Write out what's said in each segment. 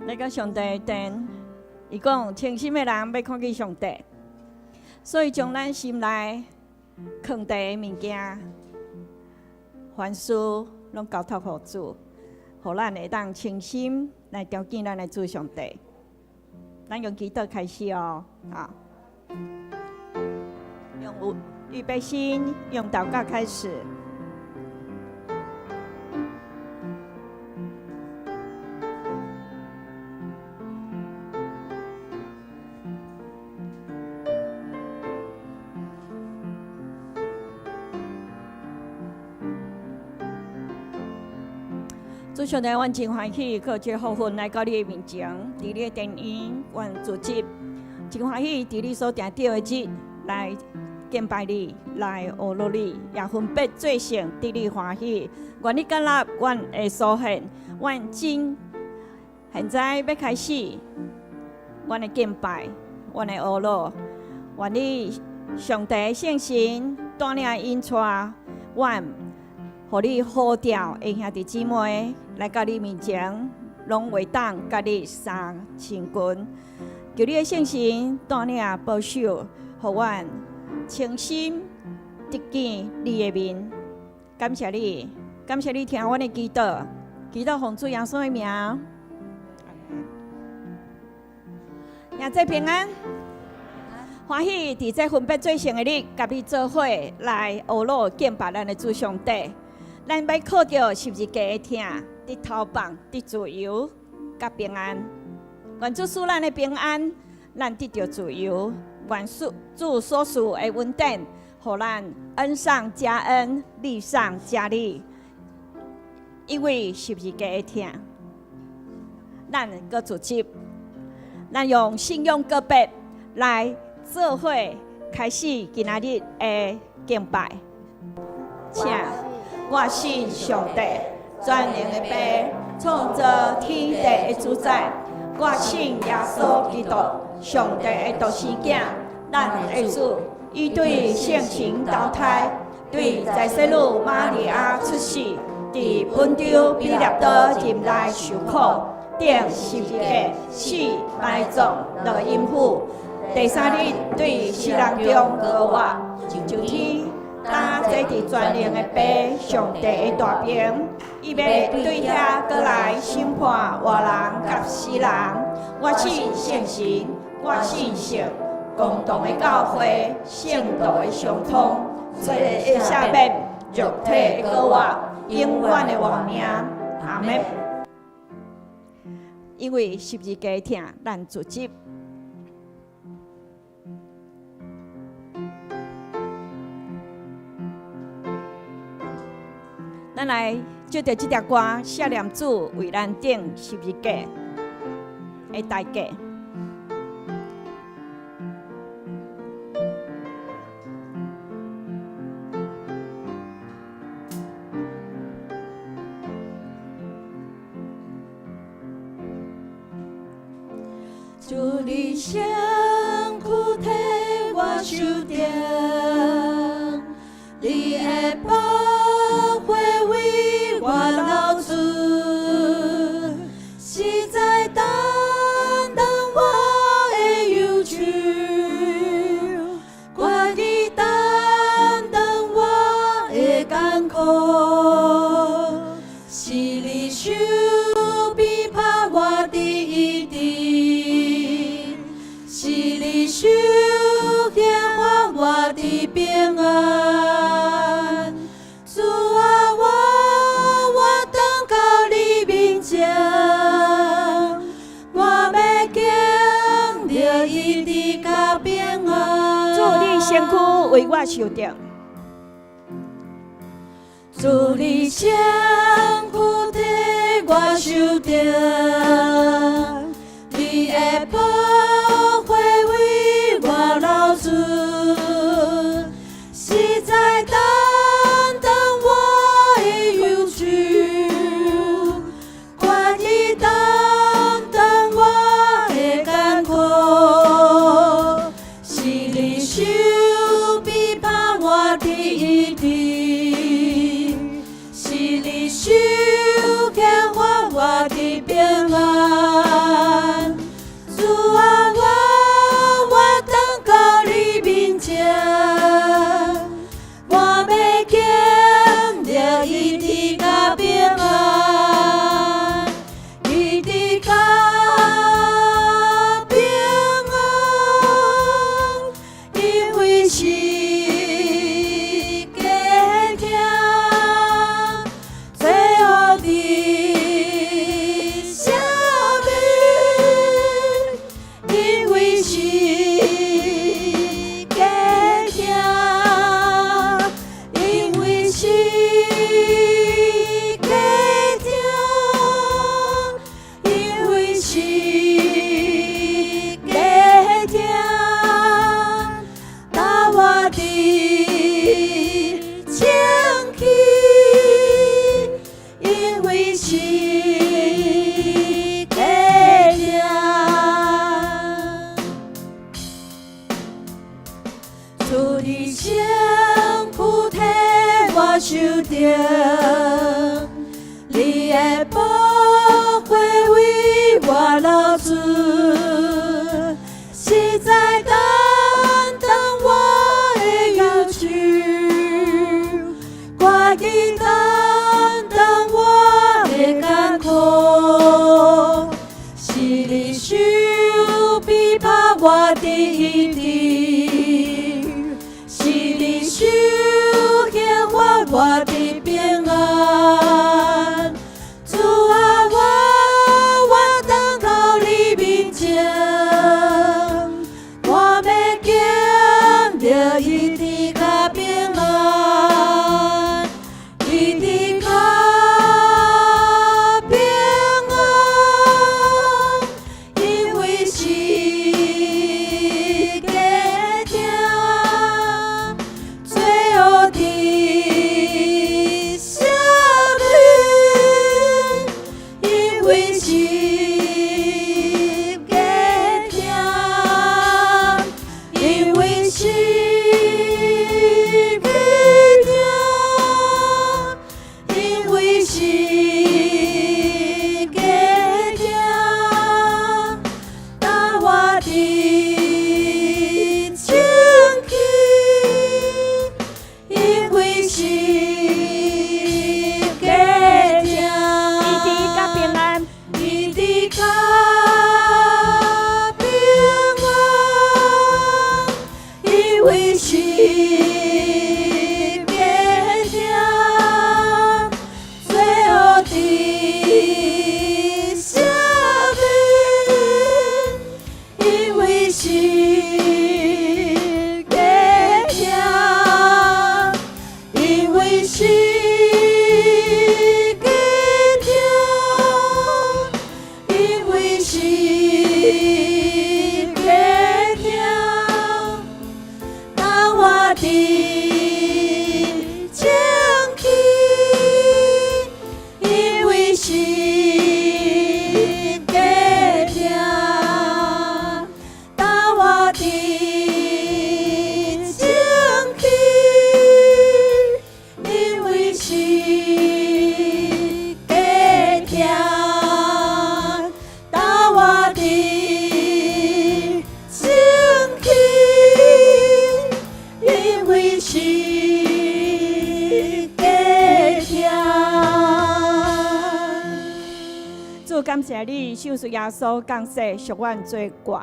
來到上帝的殿，伊講清心的人欲看見上帝，所以將咱心內囥佇的物件，凡事攏交託予主，予咱會當清心來朝見咱的主上帝。咱用祈禱開始哦，好，用預備心，用禱告開始。主上帝，阮真歡喜，閣有這個福分來到你的面前，佇你的殿院，阮聚集，真歡喜佇你所訂定的日來敬拜你，來學樂你，也分別做聖，得你歡喜。願你接納阮的所獻，阮真現在欲開始，阮的敬拜，阮的學樂，願你上帝聖神帶領引帶阮。予你呼召的兄弟姊妹來到你面前，攏會當佮你相親近。求你的聖神帶領保守，予阮清心得見你的面。感謝你，感謝你聽阮的祈禱，祈禱奉主耶穌的名。兄弟平安，歡喜佇這分別做聖的日，佮你做伙來學樂敬拜咱的主上帝。咱欲靠著十字架的疼，得逃放，得自由，佮平安。願主賜咱的平安，咱得著自由。願主所賜的恩典，予咱恩上加恩，利上加利。因為十字架的疼，咱閣聚集，咱用信仰告白來做伙開始今仔日的敬拜，請。我信上帝，全能的父，創造天地的主宰。我信耶穌基督，上帝的獨生囝，咱的主。伊對聖神投胎，對在洗女瑪利亞出世，佇本丟彼拉多任內受苦，釘十字架，死埋葬，落陰府。第三日對死人中復活，上天。擔坐佇全能的父上帝的大爿，伊欲對遐閣來審判活人佮死人。我信聖神，我信聖公同的教會，聖徒的相通，罪的赦免，肉體的復活，永遠的活命。阿們。因為十字架疼，咱聚集。咱來藉著這條歌，思念主為咱釘十字架的代價。主你身軀替我受釘，你的寶血為我流出，實在擔當我的憂愁，願意擔當我的艱苦，是你受逼迫我的醫治，是你受顯發我的平安。主啊，我我轉到你面前，我欲經歷醫治佮平安。主你身軀為我受釘。主你身軀替我受釘，你的寶血為我流出，實在擔當我的憂愁，願意擔當我的艱苦，是你受逼迫我的醫治，是你受顯發我的平安。定，你的寶血為我流出，實在擔當我的憂愁，願意擔當我的艱苦，是你受逼迫我得醫治，是你受刑罰我得平安。主啊，我轉到你面前，我欲經歷醫治佮平安，醫治佮平安，因為是家疼，罪惡得赦免，因為是家疼，因為是家疼，因為是家疼，當我得清氣，因為是家疼。醫治佮平安，醫治佮平安，因為是家疼，罪惡得赦免，因為是家疼，因為是家疼，因為是家疼，當我得清氣，因為是家疼，當我得清氣，因為是家疼，當我得清氣，因為是家疼。主感謝你，賞賜耶穌降世贖阮罪過。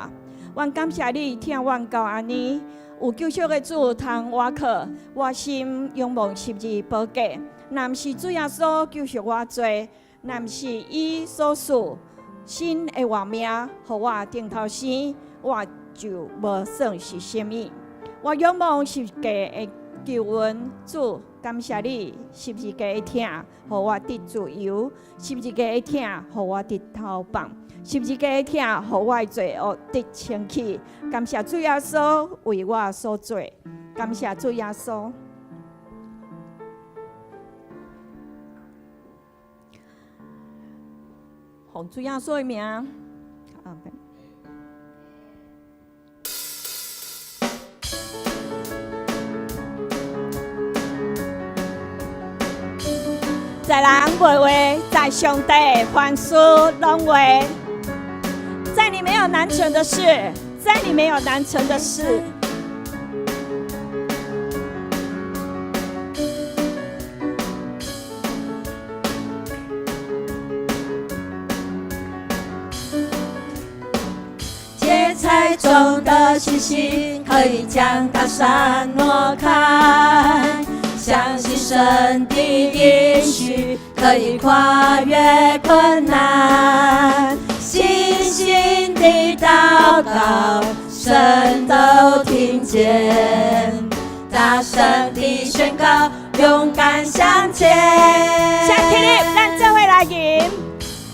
阮感謝你，疼阮到按呢，有救贖的主通倚靠，我心仰望十字寶架。若毋是主耶穌救贖我罪，若毋是伊所賜新的活命，予我重頭生，我就無算是啥物。我仰望十字架的救恩，主感謝你，十字架的疼，予我得自由；十字架的疼，予我得逃放；十字架的疼，予我的罪惡得清去。感謝主耶穌為我所做，感謝主耶穌。奉主耶穌的名，阿們。在人無話，在上帝凡事攏會。在你沒有難成的事，在你沒有難成的事。芥菜種的信心可以將大山挪開，相信神的應許可以跨越困難，信心的禱告神都聽見，大聲的宣告，勇敢向前。先起立，咱做伙來吟。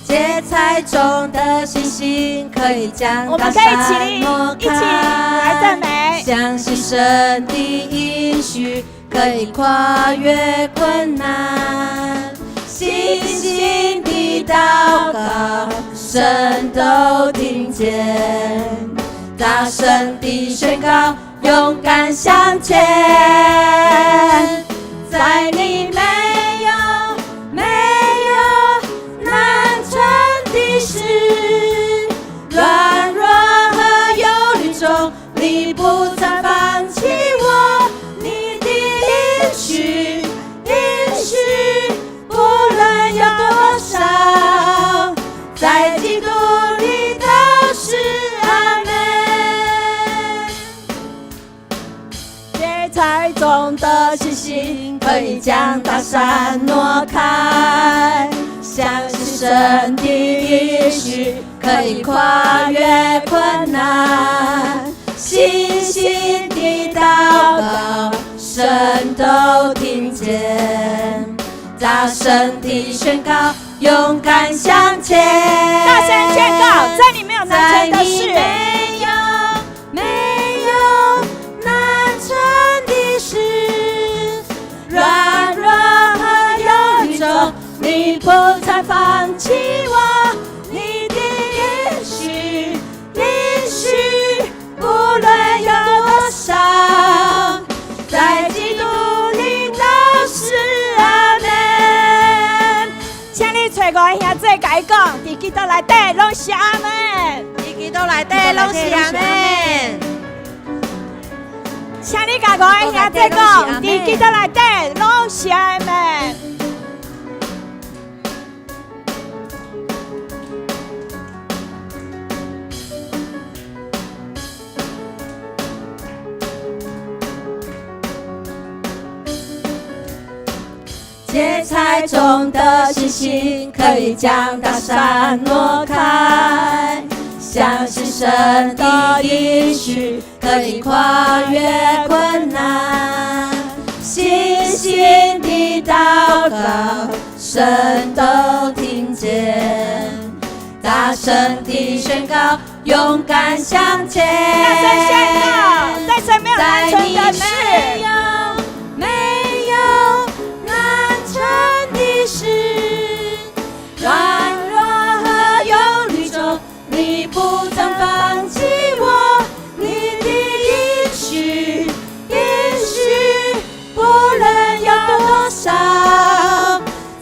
芥菜種的信心可以將我大們可以起立，山挪一起來讚開，美。相信神的應許可以跨越困難，信心的禱告神都聽見，大聲的宣告，勇敢向前，在你沒可以將大山挪開，相信神的應許可以跨越困難，信心的禱告，神都聽見，大聲的宣告，勇敢向前。大聲宣告，在你沒有難成的事，沒有沒有難成的事，軟弱和憂慮中，你不曾放棄我，你的應許應許不論有多少，在基督裡都是阿們。請你揣五个兄弟共伊講，佇基督內底攏是阿們。佇基督內底攏是阿們。請你共五個兄弟講，佇基督內底攏是阿們。芥菜種的信心可以將大山挪開，相信神的應許可以跨越困難，信心的禱告，神都聽見，大聲的宣告，勇敢向前。大聲宣告，在神沒有難成的事。沒有沒有難成的事，軟弱和憂慮中，你不曾放棄我，你的應許應許不論有多少，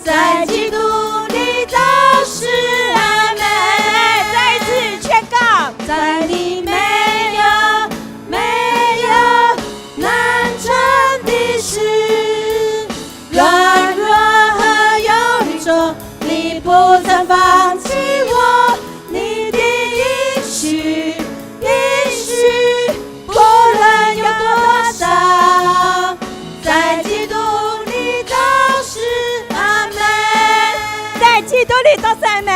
在基督裡都是阿們。再一次宣告，在你沒有沒有難成的事，軟弱和憂慮中，你不曾放棄我，你的應許應許不論有多少，在基督裡都是阿們。在基督裡都是阿們。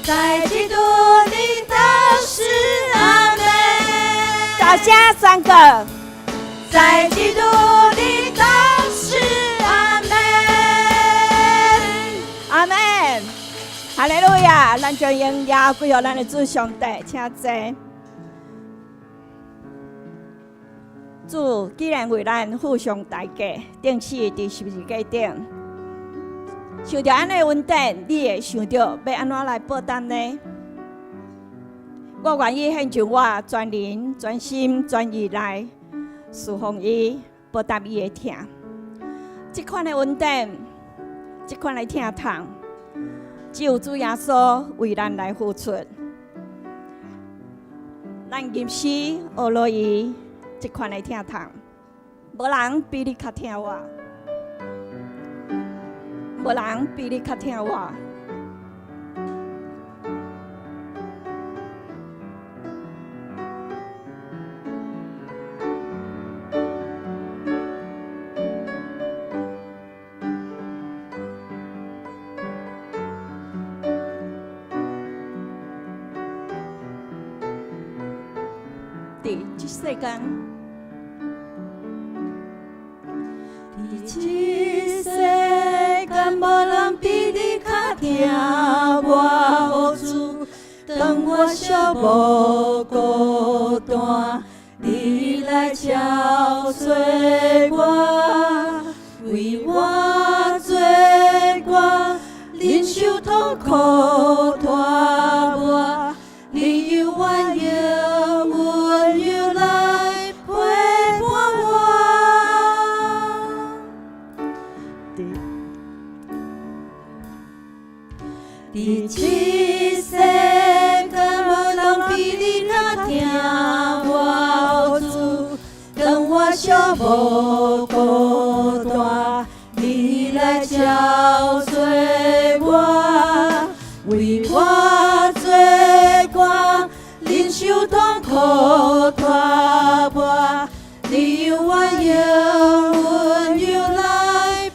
在基督裡都是阿們。大聲宣告，在基督裡都是阿們。阿們，哈利路亞！咱將榮耀歸予咱的主上帝，請坐。主既然為咱付上代價，釘死佇十字架頂，受著按呢恩典，你會想著欲按怎來報答呢？我願意獻上我全人、全心、全意來侍奉伊，報答伊的疼。這款的恩典，這款的疼痛，只有主耶穌為咱來付出。咱吟詩學落伊這款的疼痛，無人比你較疼我，無人比你較疼我。佇這世間，佇這世間無人比你較疼我，主。當我寂寞孤單，你來憔悴我，為我罪過，忍受痛苦拖磨，你猶原用溫柔來陪伴我。佇這世間無人比你較疼我，主。當我寂寞孤單，你來憔悴我，為我罪過，忍受痛苦拖磨，你猶原用溫柔來陪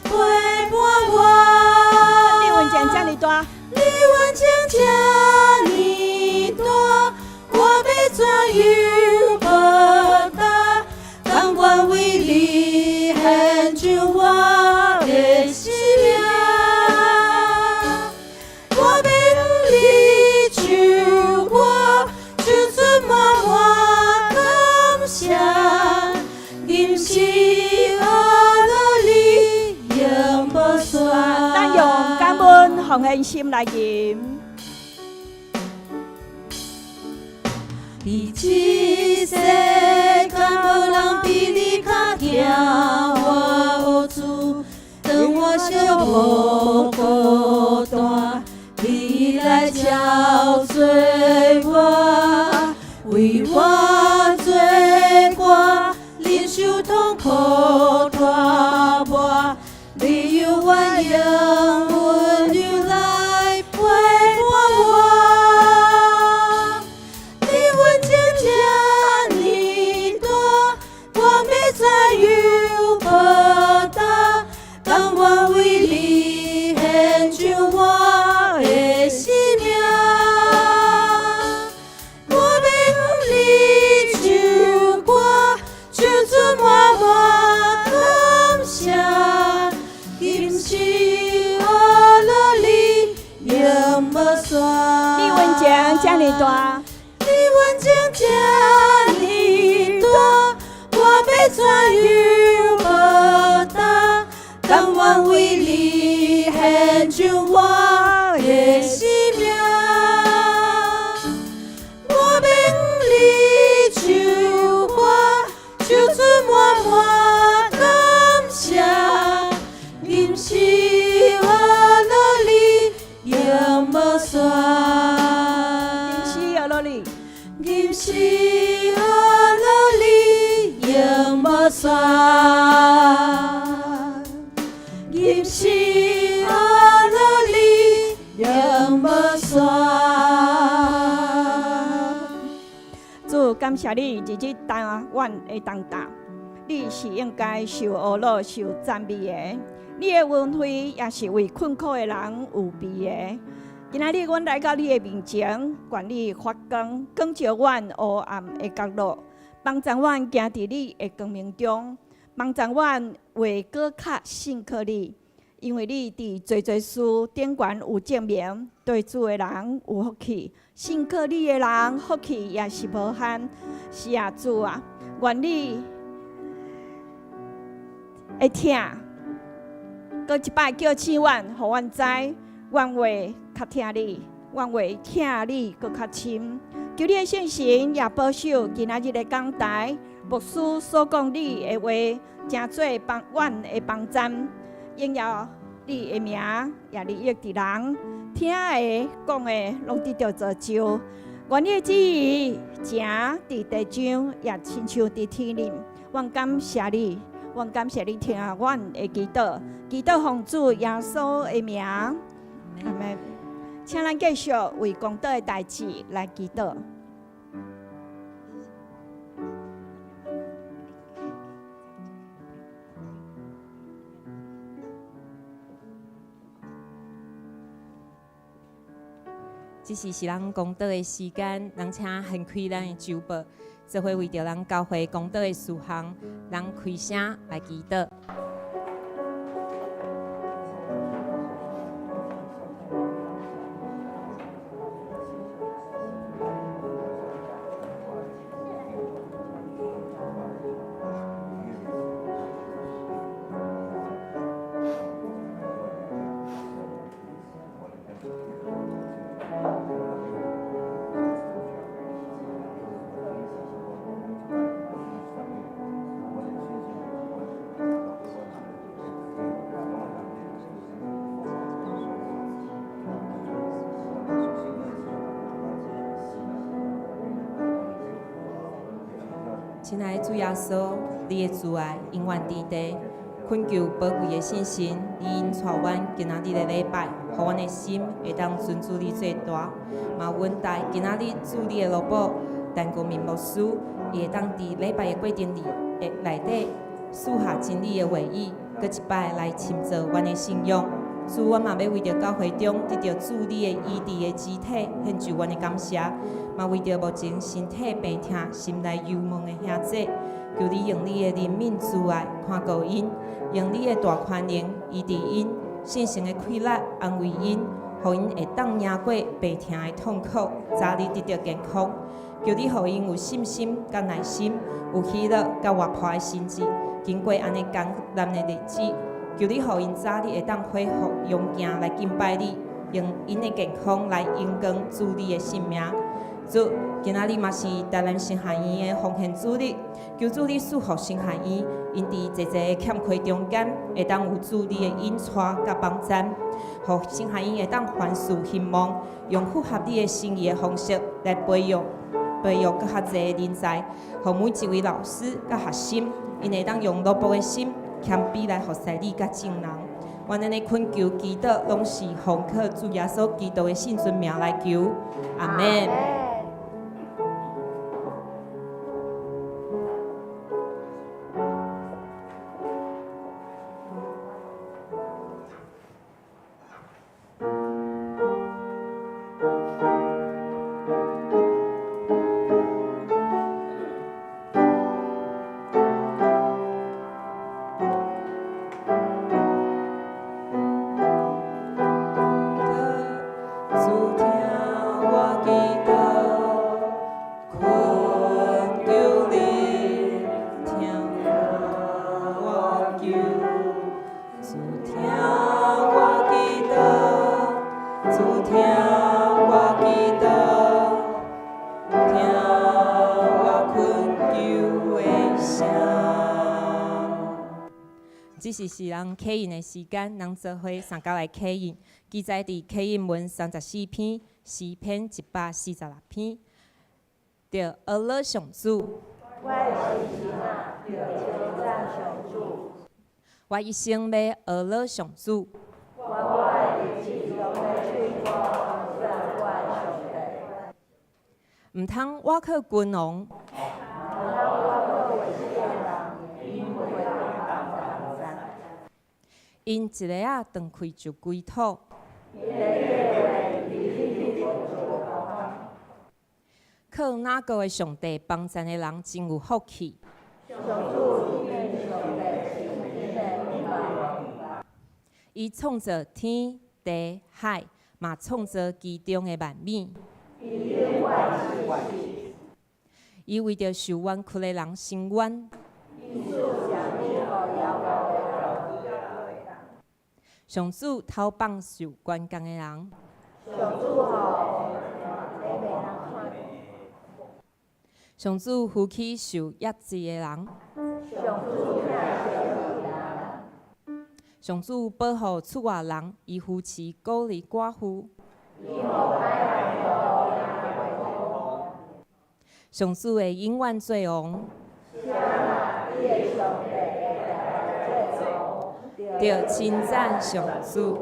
奉獻心來吟。佇這世間無人比你較疼我，主，當我寂寞孤單，你來照做我，為我做歌，忍受痛苦拖磨，你猶原用溫柔來陪伴我。你溫情這呢大，我欲怎樣報答？甘願為你獻上我的生命。我欲向你唱歌，唱出滿滿感謝。今生學落你永無散。你溫情這呢大，你溫情這呢大，我欲怎樣報答？甘願為你獻上我的生命。我欲向你唱歌，唱出滿滿感謝。今生學落你永無散。今生學落你，今生學落你永無散。今生學落你永無散。主，感謝你日日帶阮的同擔，你是應該受呵咾、受讚美的。你的恩惠也是為困苦的人預備的。今仔日阮來到你的面前，願你發光，光照阮黑暗的角落，幫助阮行佇你的光明中，幫助阮會閣較信靠你，因為你佇濟濟事頂懸有證明，對主的人有福氣，信靠你的人福氣也是無限。是啊，主啊，願你的疼，閣一擺叫醒阮，予阮知，阮會較疼你，阮會疼你閣較深。求你的聖神也保守今仔日的講台，牧師所講你的話，成做幫阮的幫贊，榮耀你的名，也利益佇人，聽的講的攏得著造就。願你的旨意成佇地上，也親像佇天頂。阮感謝你，阮感謝你聽阮的祈禱，祈禱奉主耶穌的名，阿們。請咱繼續為公道的代誌來祈禱。這時是咱公禱的時間，咱請掀開咱的周報，做伙為著咱教會公禱的事項，咱開聲來祈禱。親愛的主耶穌，你的慈愛永遠佇地，懇求寶貴的聖神，你引帶阮今仔日的禮拜，予阮的心會當尊主你做大，嘛恩待今仔日主你的奴僕陳國民牧師，伊會當佇禮拜的過程裡的內底賜下真理的話語，閣一擺來深造阮的信仰。主，阮嘛欲為著教會中得著主你的醫治的肢體，獻上阮的感謝。嘛為著目前身體病痛、心內憂悶的兄弟，求你用你的憐憫慈愛看顧𪜶，用你的大寬容醫治𪜶，聖神的氣力安慰𪜶，予𪜶會當贏過病痛的痛苦，早日得著健康。求你予𪜶有信心佮耐心，有喜樂佮活潑的心志，經過按呢艱難的日子，求你予𪜶早日會當恢復勇健來敬拜你，用𪜶的健康來榮光主你的聖名。主，今仔日嘛是台南神學院的奉獻主日，求主你賜福神學院，𪜶佇濟濟的欠缺中間，會當有主你的引帶佮幫贊，予神學院會當凡事興旺，用符合你的心意的方式來培育閣較濟的人才，予每一位老師佮學生，𪜶會當用奴僕的心謙卑來服侍你佮眾人。阮按呢懇求祈禱，攏是奉靠主耶穌基督的聖尊名來求，阿們。主聽我祈禱，懇求你聽我求。主聽我祈禱，主聽我祈禱，聽我懇求的聲。這時是咱啟印的時間，咱做伙三角來啟印，記載佇啟印文34篇、詩篇146篇。著呵咾上主。我一生欲呵咾上主。毋通倚靠君王。𪜶一下仔斷氣就歸土。靠雅各的上帝幫贊的人真有福氣。伊創造天地海，嘛創造其中的萬物。伊為著受冤屈的人伸冤。上主討放受關監的人。上主扶起受壓制的人。上主保護厝外人，伊扶持鼓勵寡婦。上主會永遠做王。著稱讚上主。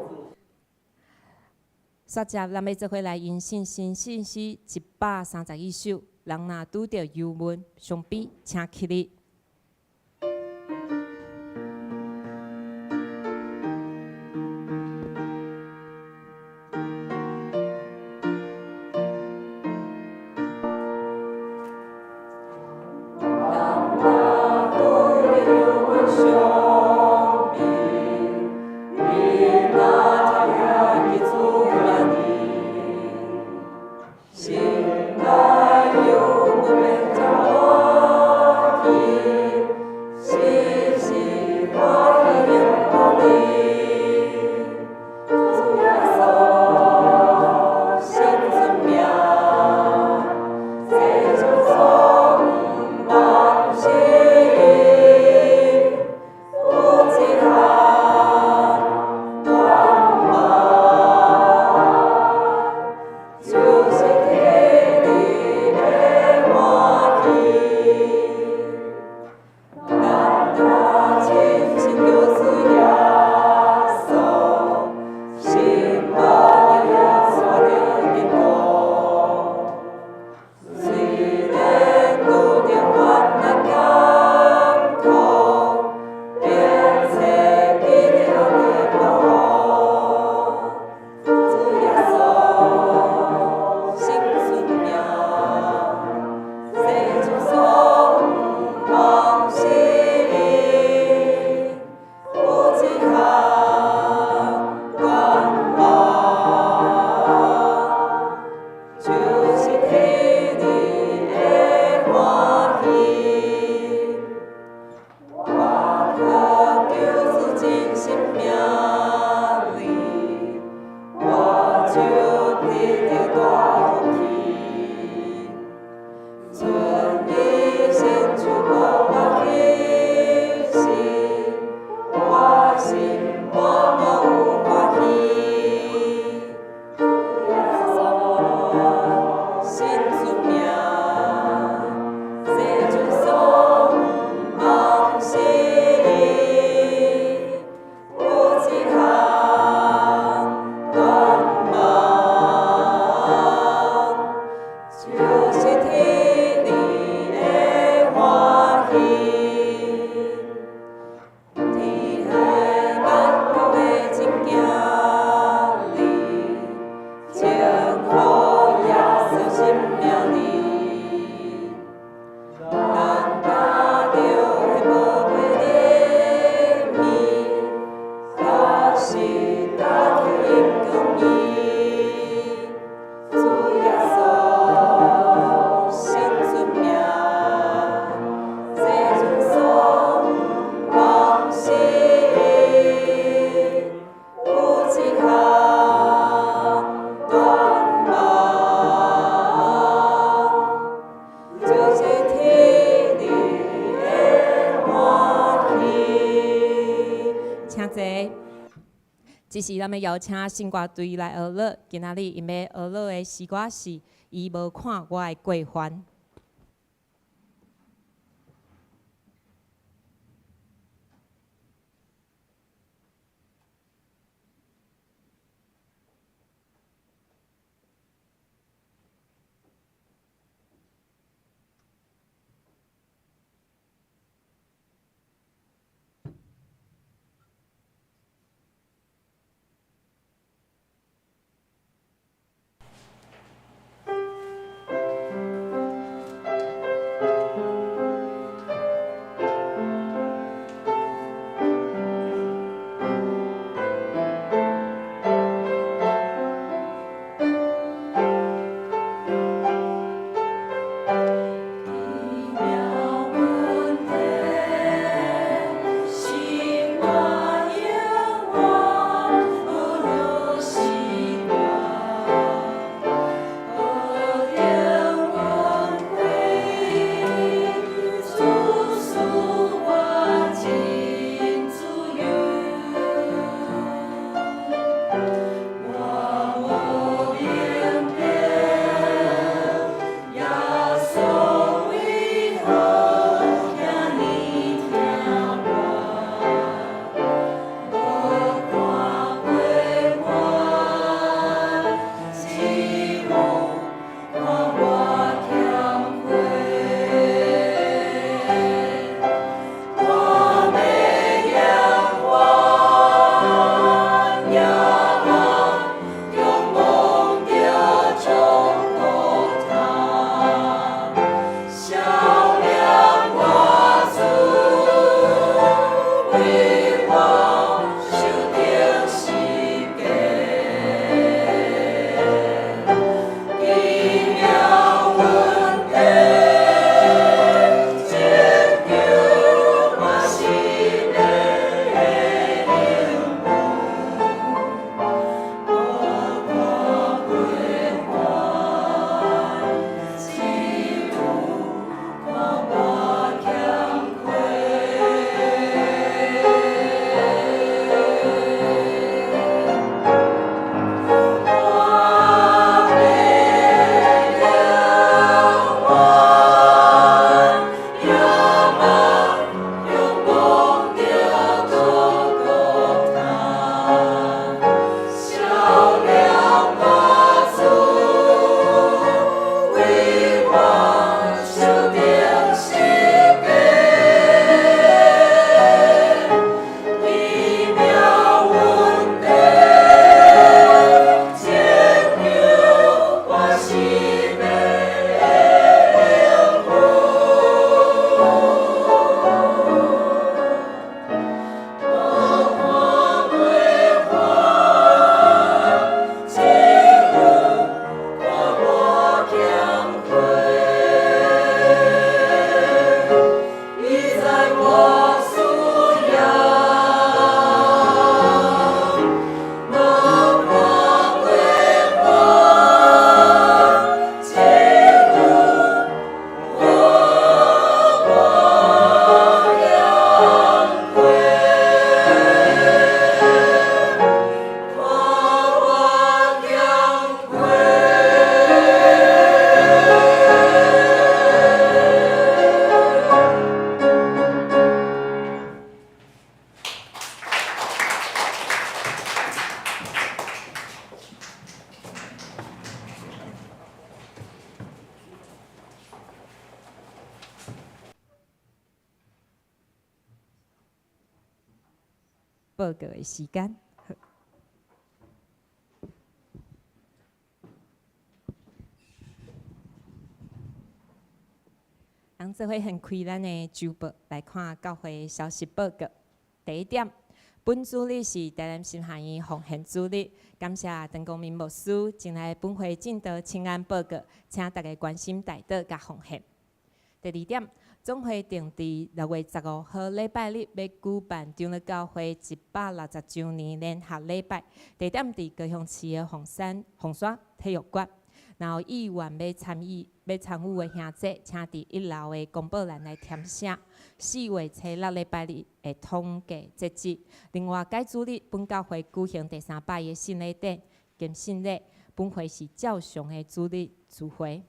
煞接咱欲做伙來吟信心信詩131首，人若拄著憂悶、傷悲，請起立。人若拄著憂悶傷悲，你若聽見主耶心內憂悶免才歡喜。這時咱欲邀請聖歌隊來學樂，今仔日𪜶欲學樂的詩歌是《伊無看我的過犯》。報告的時間。咱做伙掀開咱的週報來看教會消息報告。第一點，本主日是台南神學院奉獻主日，感謝陳公明牧師前來本會證道請安報告，請大家關心代禱佮奉獻。第二點，總會定佇6月15號禮拜日欲舉辦長老教會160週年聯合禮拜，地點佇高雄市的鳳山鳳山體育館。若有意願欲參與的兄弟，請佇一樓的公報欄來填寫。4月初六禮拜日會統計截止。另外，改主日本教會舉行第三擺的聖禮典兼聖禮，本會是照常的主日聚會。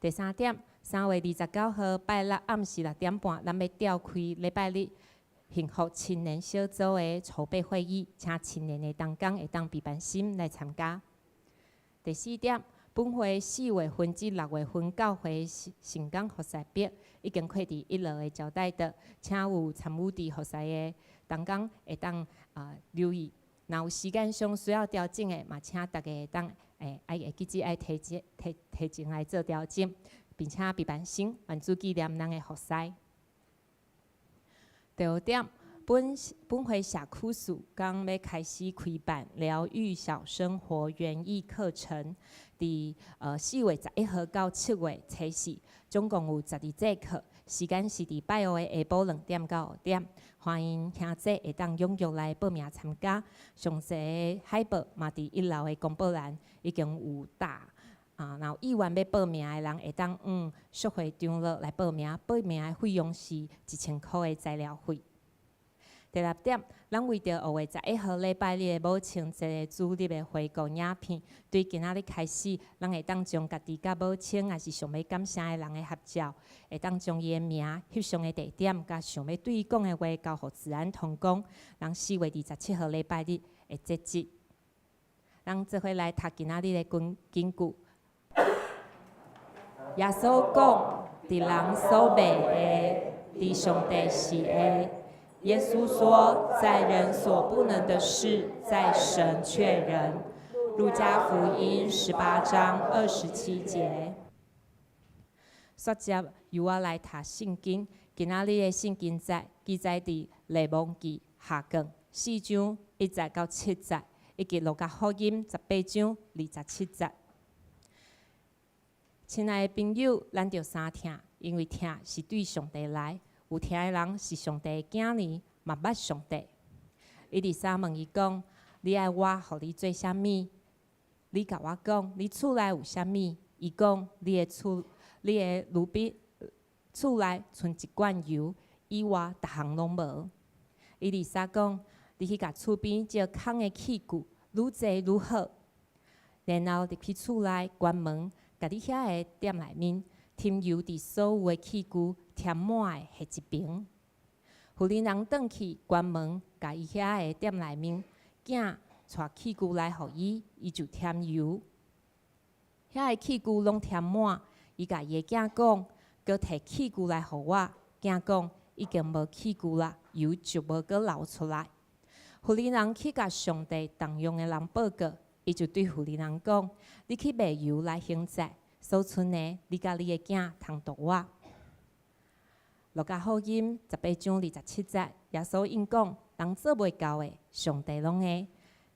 第三點，3月29號拜六暗時6點半，咱欲召開禮拜日幸福青年小組的籌備會議，請青年的同工會當備辦心來參加。第四點，本會4月份至6月份教會聖工服侍表已經放佇一樓的招待桌，請有參與佇服侍的同工會當留意。若有時間上需要調整的，嘛請大家會當愛會記得愛提前提提前來做調整，並且備辦心，願主紀念咱的服侍。第五點，本會社區事工欲開始開辦療癒小生活園藝課程，佇4月11號到7月初四，總共有12節課，時間是佇拜五的下晡2點到5點，歡迎兄弟會當踴躍來報名參加。詳細的海報嘛佇一樓的公報欄已經有打。啊，若有意願欲報名的人，會當往淑惠張樂來報名，報名的費用是1000箍的材料費。第六點，咱為著5月11號禮拜日的母親節的主日的回顧影片，對今仔日開始，咱會當將家己佮母親，抑是想欲感謝的人的合照，會當將伊的名、翕相的地點，佮想欲對伊講的話，交予治安同工。咱4月27號禮拜日會截止。咱做伙來讀今仔日的經經句。耶穌講：佇人所袂的，佇上帝是會。耶穌說：在人所不能的事，在神卻能。路加福音18章27節。煞接由我來讀聖經。今仔日的聖經節記載佇列王紀下卷4章1節到7節，以及路加福音18章27節。親愛的朋友，咱著三疼，因為疼是對上帝來，有疼的人是上帝的囝兒，嘛捌上帝。以利沙問伊講：你愛我予你做啥物？你共我講，你厝內有啥物？伊講：你的厝，你的奴婢厝內賰一罐油，以外，逐項攏無。以利沙講：你去共厝邊借空的器具，愈濟愈好。然後入去厝內關門。共你遐个店內面添油，佇所有的器具添滿的彼一爿。婦人人轉去關門，共伊遐个店內面囝帶器具來予伊，伊就添油。遐个器具攏添滿，伊共伊的囝講：閣提器具來予我。囝講：已經無器具啦，油就無閣流出來。婦人人去共上帝重用的人報告。伊就對婦人人講：你去賣油來還債，所賰的，你佮你的囝通度活。路加福音18章27節，耶穌應講：人做袂到的，上帝攏會。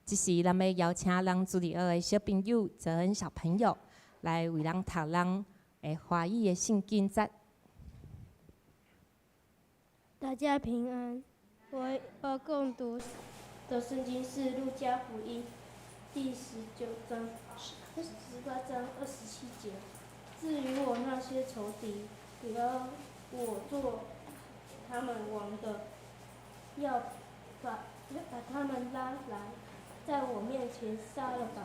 這時，咱欲邀請咱主日學的小朋友、澤恩小朋友來為咱讀咱的華語的聖經節。大家平安，我要共讀的聖經是《路加福音》第19章、18章27節。至於我那些仇敵，不要我做他們王的，要把他們拉來，在我面前殺了吧。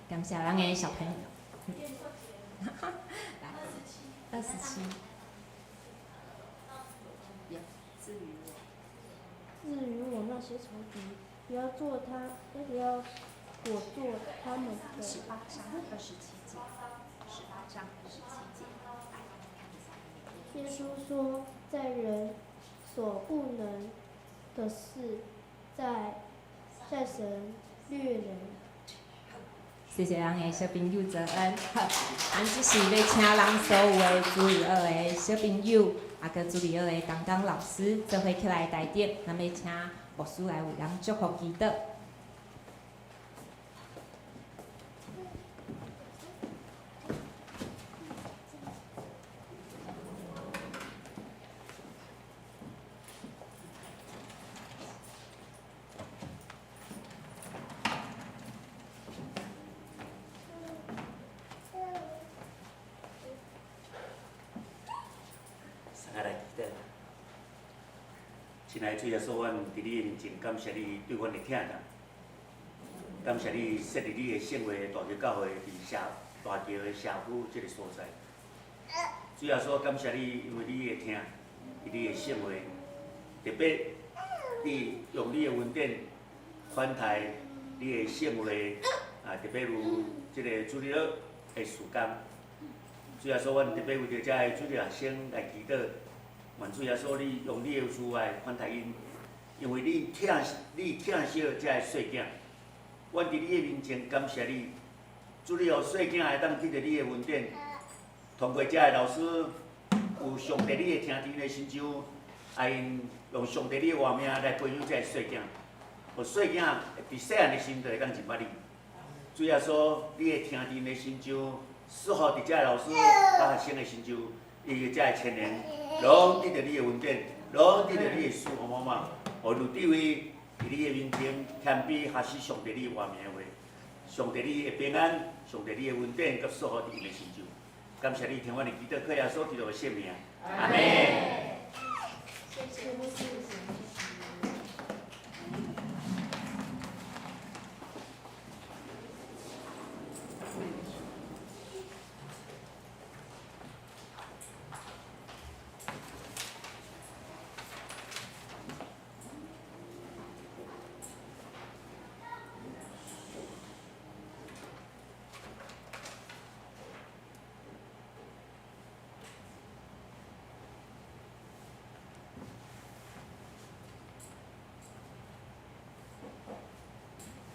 感謝咱的小朋友。來，27。至於我，至於我那些仇敵，不要做他，不要我做他們的。18章27節，18章27節。耶穌說：在人所不能的事，在神略能。謝謝咱的小朋友澤恩。好，咱這時欲請咱所有的主日學的小朋友，啊，佮主日學的同工老師做伙起來台頂，咱欲請牧師來為咱祝福祈禱。親愛的主耶穌，阮佇你的面前感謝你對阮的疼惜，感謝你設立你的聖會大橋教會佇社大橋的社區這个所在。主耶穌，感謝你，因為你的疼，佇你的聖會，特別你用你的恩典款待你的聖會，啊，特別如這个主日學的時間。主耶穌，阮特別為著遮的主日學生來祈禱，願主耶穌你用你的慈愛款待𪜶，因為你疼你疼惜遮的細囝。阮佇你的面前感謝你，主你予細囝會當得著你的恩典，通過遮的老師有上帝你的聽佇𪜶的身上，啊𪜶用上帝你的活命來培養遮的細囝，予細囝佇細漢的時陣就會當認捌你。主耶穌，你的聽佇𪜶的身上，賜予佇遮的老師佮學生的身上，伊遮的青年，攏得著你的恩典，攏得著你的賜福滿滿，予有智慧佇你的面前謙卑學習上帝你的活命話，上帝你的平安，上帝你的恩典，佮賜予佇𪜶的身上。感謝你聽阮的祈禱，靠耶穌基督的聖名，阿們。謝謝牧師。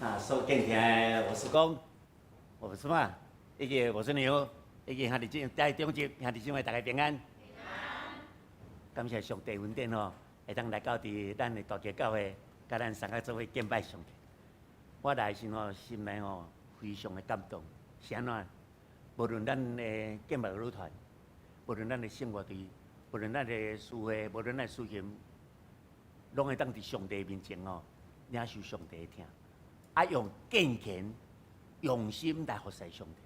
啊，所敬聽的牧師公，牧師媽，以及牧師娘，以及兄弟姊妹、長執兄弟姊妹，大家平安。平安。感謝上帝恩典吼，會當來到佇咱的大橋教會，佮咱三個做伙敬拜上帝。我來時吼，心內吼非常的感動。是按怎？無論咱的敬拜女團，無論咱的聖樂隊，無論咱的司會，無論咱的司琴，攏會當佇上帝面前吼，領受上帝的疼。啊，用敬虔、用心來服侍上帝。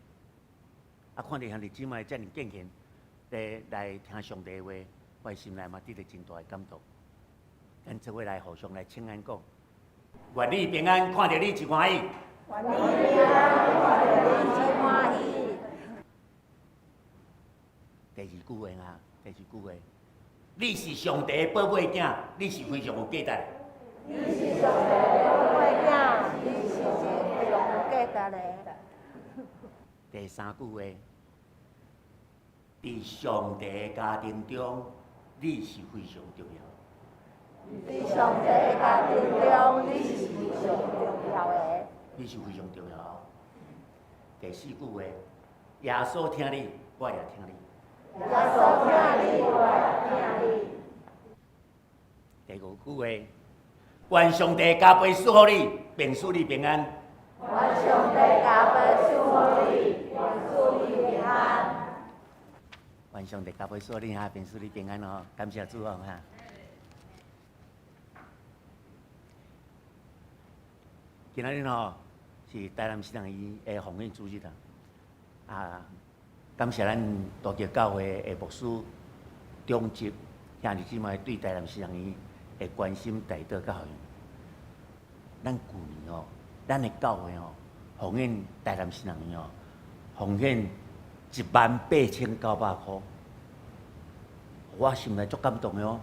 啊，看著兄弟姊妹遮爾敬虔，來來聽上帝的話，我的心內嘛得著真大的感動。咱做伙來互相來請安講，願你平安，看著你真歡喜。願你平安，看著你真歡喜。第二句話啊，第二句話，你是上帝的寶貝囝，你是非常有價值的。你是上帝的寶貝囝，你是非常有價值的。第三句話，佇上帝的家庭中，你是非常重要。佇上帝的家庭中，你是非常重要的。你是非常重要。第四句話，耶穌疼你，我也疼你。耶穌疼你，我也疼你。第五句話，願上帝加倍賜福你，並賜你平安。願上帝加倍賜福你，並賜你平安。願上帝加倍賜福你哈，並賜你平安哦。感謝主哦哈。今仔日吼是台南新人院的奉獻主日啊！啊，感謝咱大橋教會的牧師、長執兄弟姊妹對台南新人院的關心、代禱佮奉獻。咱舊年吼，咱的教會吼，奉獻台南新人院吼，奉獻18,900箍，我心內足感動的哦。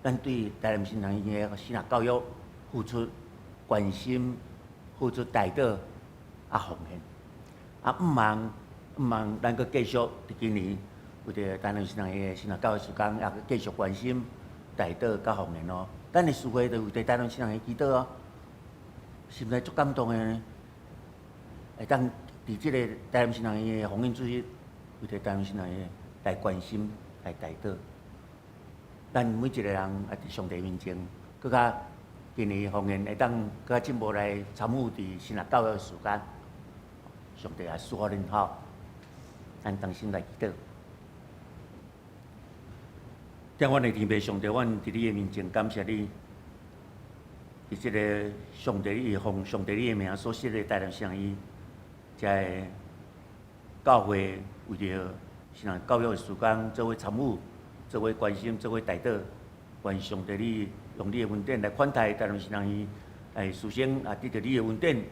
咱對台南新人院的神學教育付出關心、付出代禱啊奉獻啊，毋茫毋茫，咱閣繼續佇今年為著台南新人院的神學教育事工，也閣繼續關心、代禱佮奉獻哦。咱的司會就為著台南新人院祈禱哦，心內足感動的呢。會當佇這個台南新人院的奉獻主日，為著台南新人院來關心、來代禱。咱每一個人啊，佇上帝面前，閣較今年奉獻會當閣較進步來參與佇神學教育的時間，上帝也賜福恁吼。咱同心來祈禱。疼阮的天父上帝，阮佇你的面前感謝你，佇這个上帝你奉上帝你的名所設的台南新人院，遮个教會為著神學教育的事工，做伙參與，做伙關心，做伙代禱，願上帝你用你的恩典來款待台南新人院的師生啊，得著你的恩典，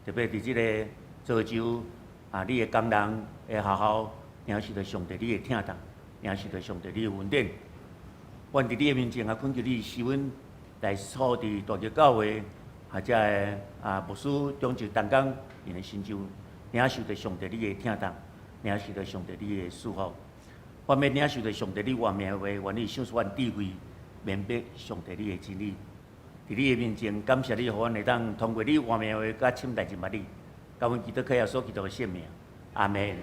特別佇這个造就啊，你的工人的學校，領受著上帝你的疼痛，領受著上帝你的恩典。阮佇你的面前啊，懇求你賜阮來處佇大橋教會啊，遮个啊牧師長執同工𪜶的身上，領受著上帝你的疼痛，領受著上帝你的祝福。阮欲領受著上帝你活命的話，願你賞賜阮智慧，明白上帝你的真理。佇你的面前，感謝你，予阮會當通過你活命的話，佮親來認捌你。感恩基督靠耶穌基督的聖名，阿門。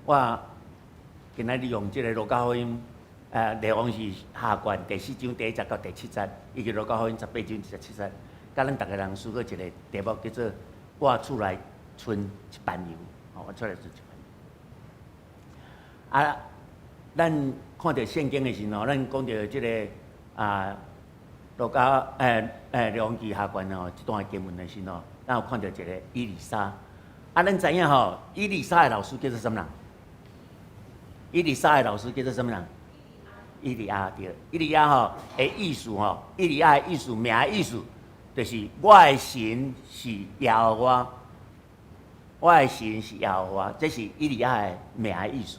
我今仔日用這个路加福音，內容是下卷第四章第一節到第七節，以及路加福音18章1至7節，佮咱逐个人思考一个題目，叫做我厝內賰一班羊，吼，我厝內賰一班羊。啊，咱看著聖經的時候，咱講著這个啊，路加列王紀下卷吼，這段經文的時候，咱有看著一个以利沙。啊，咱知影吼，以利沙的老師叫做啥物人？以利沙的老師叫做啥物人？以利亞對，以利亞吼的意思吼，以利亞的意思名的意思，就是我的神是耶和華，我的神是耶和華，這是以利亞的名的意思。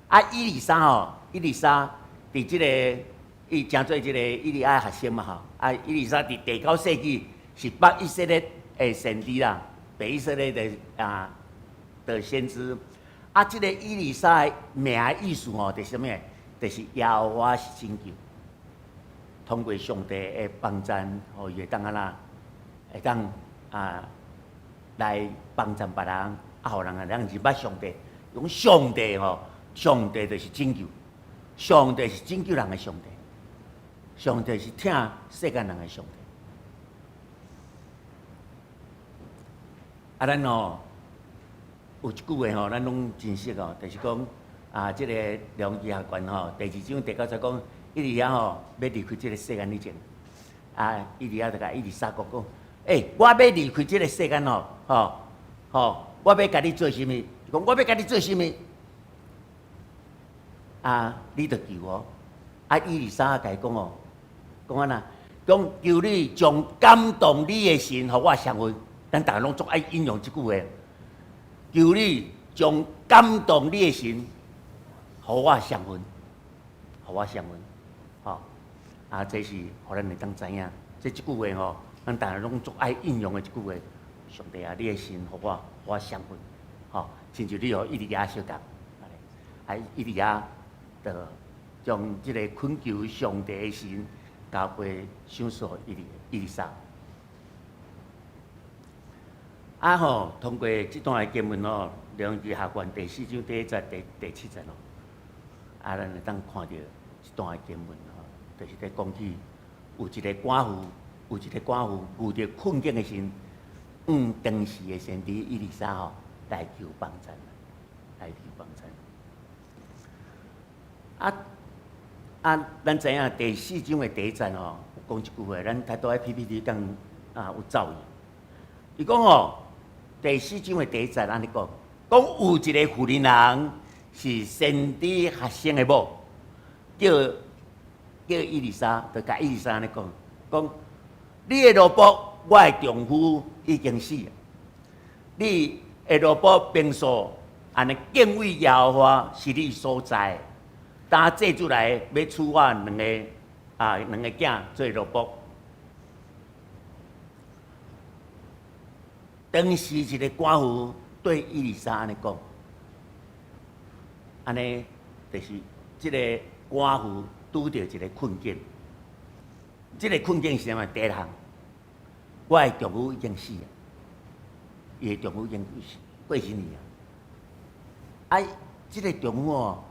啊，以利沙吼，以利沙佇這个伊成做這个以利亞的學生嘛吼。啊，以利沙佇第九世紀是北以色列的先知啦，北以色列的啊的先知。啊，這个以利沙的名的意思吼，就是啥物？就是耶和華是拯救，通過上帝的幫贊，予伊會當按怎？會當啊來幫贊別人，啊，予人會當認捌上帝。講上帝吼，上帝就是拯救，上帝是拯救人的上帝，上帝是疼世間人的上帝。啊，咱吼有一句話吼，咱攏真熟哦，就是講啊，這个列王紀下卷吼，第二章第九節講，以利亞吼欲離開這个世間以前，啊，以利亞就共以利沙講講，欸，我欲離開這个世間吼，吼吼，我欲共你做啥物？講我欲共你做啥物？啊，你著求我。啊，以利沙共伊講哦，講按怎？講求你將感動你的神予我賞賜。咱逐个攏足愛引用這句話。求你將感動你的神予我賞賜，予我賞賜。吼，啊，這是予咱會當知影，這這句話吼，咱逐个攏足愛引用的一句話。上帝啊，你的神予我，予我賞賜。吼，親像你予以利亞相仝，啊，以利亞就將這個懇求上帝的神交付賞賜予以利沙。啊吼，通過這段的經文吼，列王紀下卷第四章第一節、第七節咯，啊，咱會當看著這段的經文吼，就是咧講起有一個寡婦，有一個寡婦遇著困境的時陣，向當時的先知以利沙吼來求幫贊，來求幫贊。啊啊，咱知影第四章的第一節吼，有講一句話，咱拄拄佇 PPT 講啊有走去。伊講吼，第四章的第一節按呢講，講有一個婦人人是先知學生的某，叫叫以利沙，就共以利沙按呢講，講你的奴僕，我的丈夫已經死了，你的奴僕平素按呢敬畏耶和華是你所知的，當祭司來欲娶我兩個啊兩个囝做奴僕。當時一个寡婦對以利沙按呢講，按呢就是這个寡婦拄著一个困境。這个困境是啥物？第一項，我的丈夫已經死了，伊的丈夫已經過身去啊。啊，這个丈夫哦，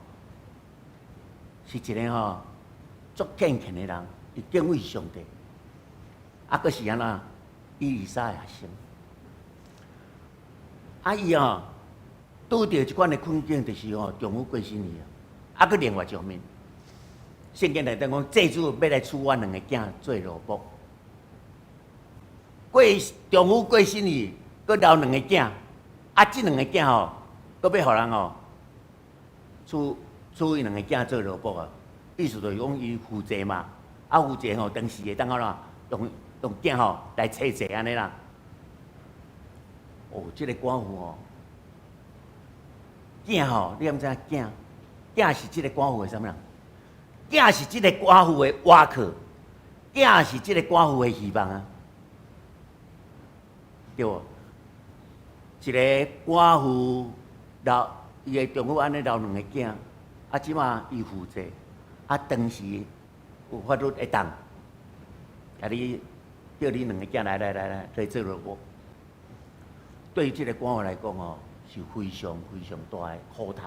是一个吼足敬虔的人，伊敬畏上帝，啊，閣是按怎？以利沙的學生。啊，伊吼拄著這款的困境，就是吼丈夫過身去啊。啊，閣另外一方面，聖經內底講，祭司欲來娶阮兩个囝做奴僕。過丈夫過身去，閣留兩个囝，啊，這兩个囝吼，閣欲予人吼娶娶伊兩个囝做奴僕啊。意思就是講伊負債嘛，啊負債吼，當時會當按怎用用囝吼來催債按呢啦。哦，這个寡婦吼，囝吼，你敢知影囝？囝是這个寡婦的啥物人？囝是這个寡婦的倚靠，囝是這个寡婦的希望啊，對無？一个寡婦留伊的丈夫按呢留兩个囝，啊，這馬伊負債，啊，當時有法律會當，共你叫你兩个囝來來來來來做奴僕。對這个寡婦來講吼，是非常非常大的苦痛。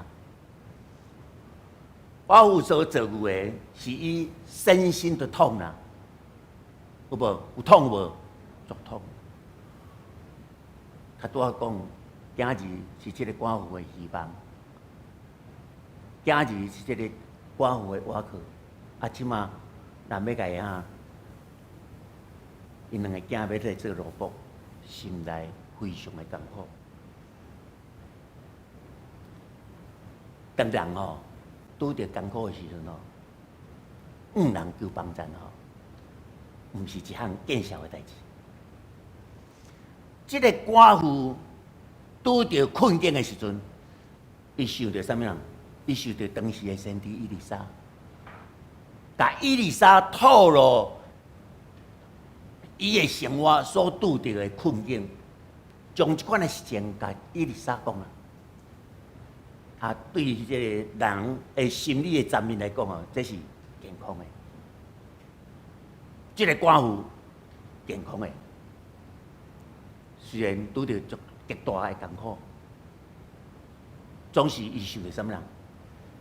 寡婦所遭遇的是伊身心的痛啦，有無？有痛無？足痛。較拄仔講，囝兒是這个寡婦的希望，囝兒是這个寡婦的倚靠。啊，這馬人欲共伊按怎，𪜶兩个囝欲來做奴僕，心內非常的艱苦。當人吼拄著艱苦的時陣吼，向人求幫贊吼，毋是一項見笑的代誌。這个寡婦拄著困境的時陣，伊想著啥物人？伊想著當時的先知以利沙，共以利沙透露伊的生活所拄著的困境，將這款的事情共以利沙講啦。啊，對這个人的心理的層面來講哦，這是健康的。這个寡婦健康的，雖然拄著足極大的艱苦，總是伊想著啥物人？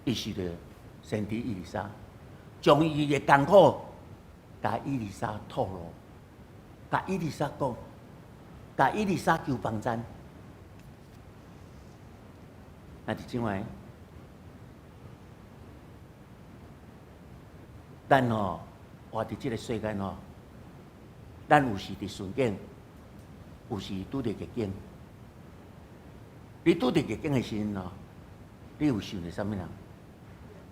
伊想著先知以利沙，將伊的艱苦共以利沙透露，共以利沙講，共以利沙求幫贊。啊，佇這款，咱吼活佇這个世間吼，咱有時佇順境，有時拄著逆境。你拄著逆境的時陣吼，你有想著啥物人？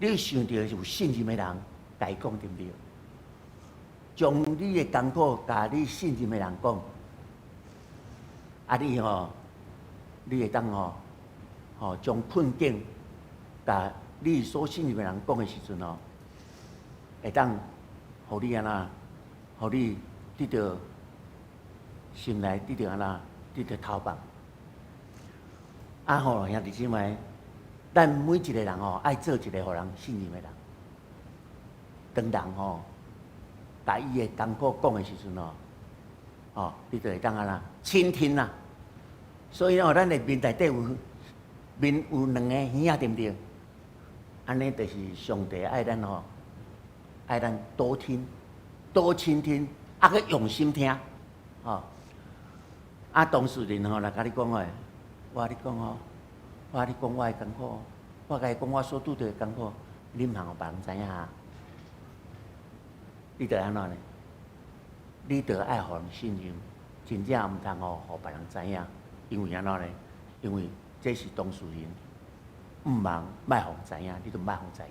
你有想著有信任的人，共伊講對毋對？將你的艱苦共你信任的人講，啊，你吼，你會當吼。吼，將困境共你所信任的人講的時陣吼，會當予你按怎，予你得著心內得著按怎，得著透放。啊吼，兄弟姊妹，咱每一个人吼，愛做一个予人信任的人。當人吼，共伊的艱苦講的時陣吼，吼，你就會當按怎傾聽啦。所以吼，咱的面內底有。面有兩个耳仔，對毋對？按呢就是上帝愛咱吼，愛咱多聽、多傾聽，啊閣用心聽，吼。啊，當事人吼來共你講話，我共你講吼，我共你講我的艱苦，我共伊講我所拄著的艱苦，你毋通予別人知影啊！你著按怎呢？你著愛予人信任，真正毋通吼予別人知影，因為按怎呢？因為這是當事人，毋茫莫予人知影，你就莫予人知影。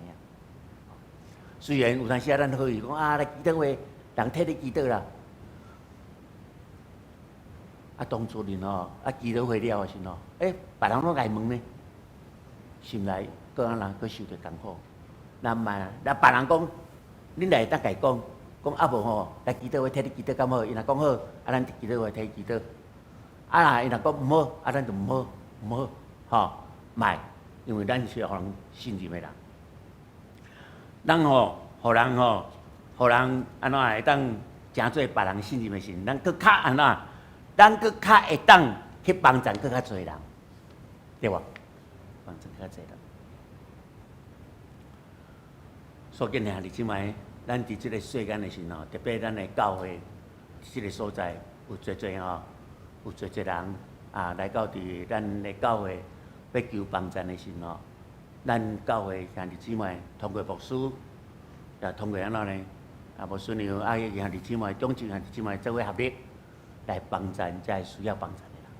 雖然有當時啊，咱好意講啊，來祈禱會，人替你祈禱啦。啊，當事人吼，啊祈禱會了的時陣吼，欸，別人攏來問呢，心內閣按怎閣受著艱苦。咱莫，若別人講，恁來會當共伊講，講啊無吼，來祈禱會替你祈禱敢好？伊若講好，啊咱祈禱會替伊祈禱。啊若伊若講毋好，啊咱就毋好，毋好。吼，莫，因為咱是予人信任的人，咱吼，予人吼，予人按怎會當成做別人信任的時陣，咱閣較按怎，咱閣較會當去幫贊閣較濟人，對無？幫贊較濟人。所以兄弟姊妹，咱佇這个世間的時陣吼，特別咱的教會這个所在有濟濟吼，有濟濟人啊來到佇咱的教會。欲求幫贊的時陣吼，咱教會兄弟姊妹通過牧師，也通過按怎呢？啊，牧師娘啊，兄弟姊妹、長執兄弟姊妹做伙合力來幫贊這需要幫贊的人。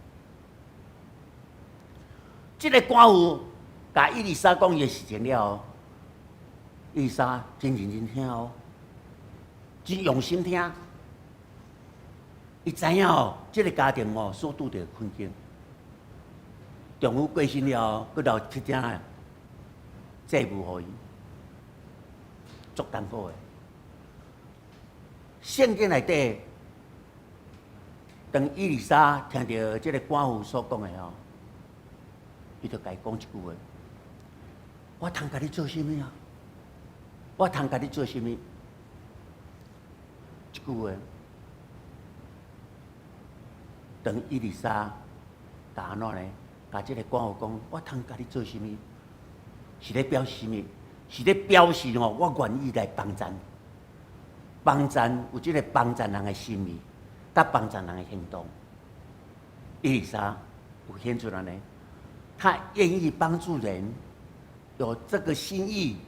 這个寡婦共以利沙講伊的事情了後，以利沙真認真聽哦，真用心聽。伊知影哦，這个家庭哦所拄著的困境。丈夫過身了後，閣留七鼎債務予伊，足艱苦的。聖經內底，當以利沙聽著這个寡婦所講的吼，伊就共伊講一句話：我通共你做啥物啊？我通共你做啥物？一句話，當以利沙共按怎呢？共這个寡婦講，我通共你做啥物？是咧表示啥物？是咧表示吼，我願意來幫贊，幫贊有這个幫贊人的心意，佮幫贊人的行動。以利沙有顯出來呢，他願意幫助人，有這個心意，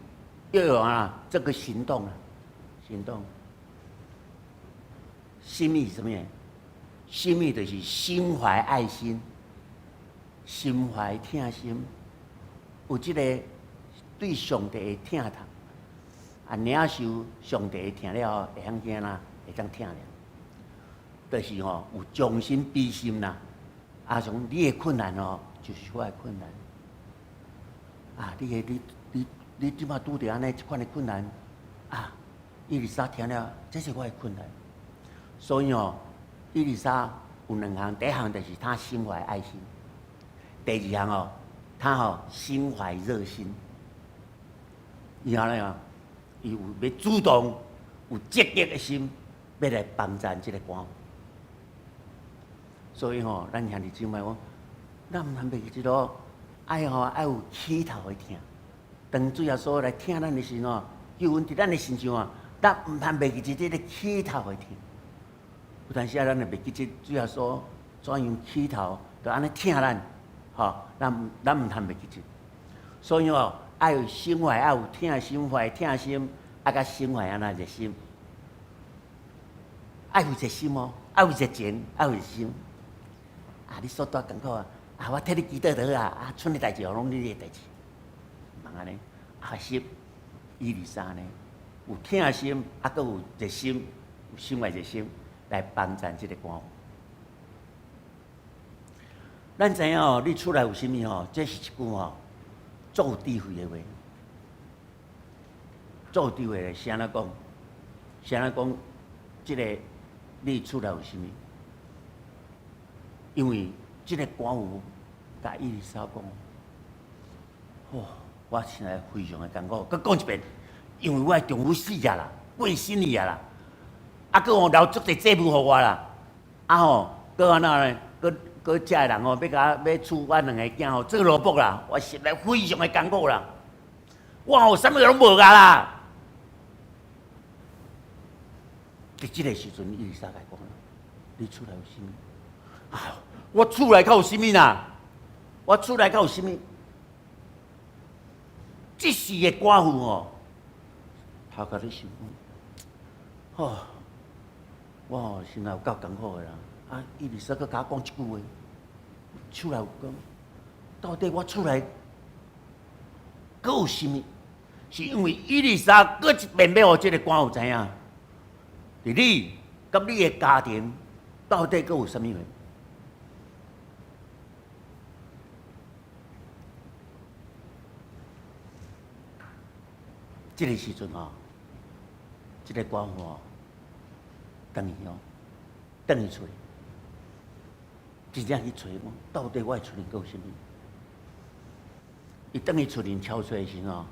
又有啊這個行動啊，行動。心意是啥物？心意就是心懷愛心，心懷疼心，有這个對上帝的疼痛，啊，領受上帝的疼了後，會曉驚啦，會當疼了，就是吼有將心比心啦。啊，像你的困難哦，就是我的困難。啊，你的你你你這擺拄著按呢這款的困難，啊，以利沙聽了，這是我的困難。所以哦，以利沙有兩項，第一項就是他心懷愛心，第二項哦，他吼心懷熱心。伊按呢啊，伊有欲主動、有積極的心，欲來幫贊這个寡婦。所以吼，咱兄弟姊妹講，咱毋通袂記這個，愛吼愛有起頭的疼。當主耶穌來疼咱的時吼，救恩佇咱的身上啊，咱毋通袂記這个起頭的疼。有當時啊，咱會袂記這主耶穌怎樣起頭，就按呢疼咱，吼，咱毋通袂記這。所以吼，愛有心懷，愛有疼心懷疼心，啊，佮心懷按怎熱心，愛有熱心哦，愛有熱情，愛有熱心。啊，你所拄艱苦啊，啊，我替你祈禱就好啊，啊，賰的代誌攏你的代誌，毋通按呢，學習以利沙呢，有疼心，啊，閣有熱心，有心懷熱心來幫贊這个寡婦。咱知影哦，你厝內有啥物吼？這是一句吼，足有智慧的話，足有智慧的。是按怎講？是按怎講？這个你厝內有啥物？因為這个寡婦共以利沙講，哦，我現在非常的艱苦。閣講一遍，因為我的丈夫死啊啦，過身去啊啦，啊，閣吼留足濟債務予我啦，啊吼，閣按怎呢？閣閣遮的人吼，欲共我欲娶我兩个囝吼做奴僕啦，我實在非常的艱苦啦。我吼啥物攏無啊啦。佇這个時陣，以利沙共伊講，你厝內有啥物？啊，我厝內閣有啥物啦？我厝內閣有啥物？這時的寡婦吼，頭殼咧想講，吼，我吼心內有夠艱苦的啦。啊，以利沙閣共我講這句話，厝內有講，到底我厝內閣有啥物？是因為以利沙閣一遍欲予這个寡婦知影，佇你佮你的家庭到底閣有啥物話？這个時陣吼，這个寡婦吼，轉去哦，轉去揣，真正去揣講，到底我的厝裡閣有啥物？伊轉去厝裡敲揣的時陣吼，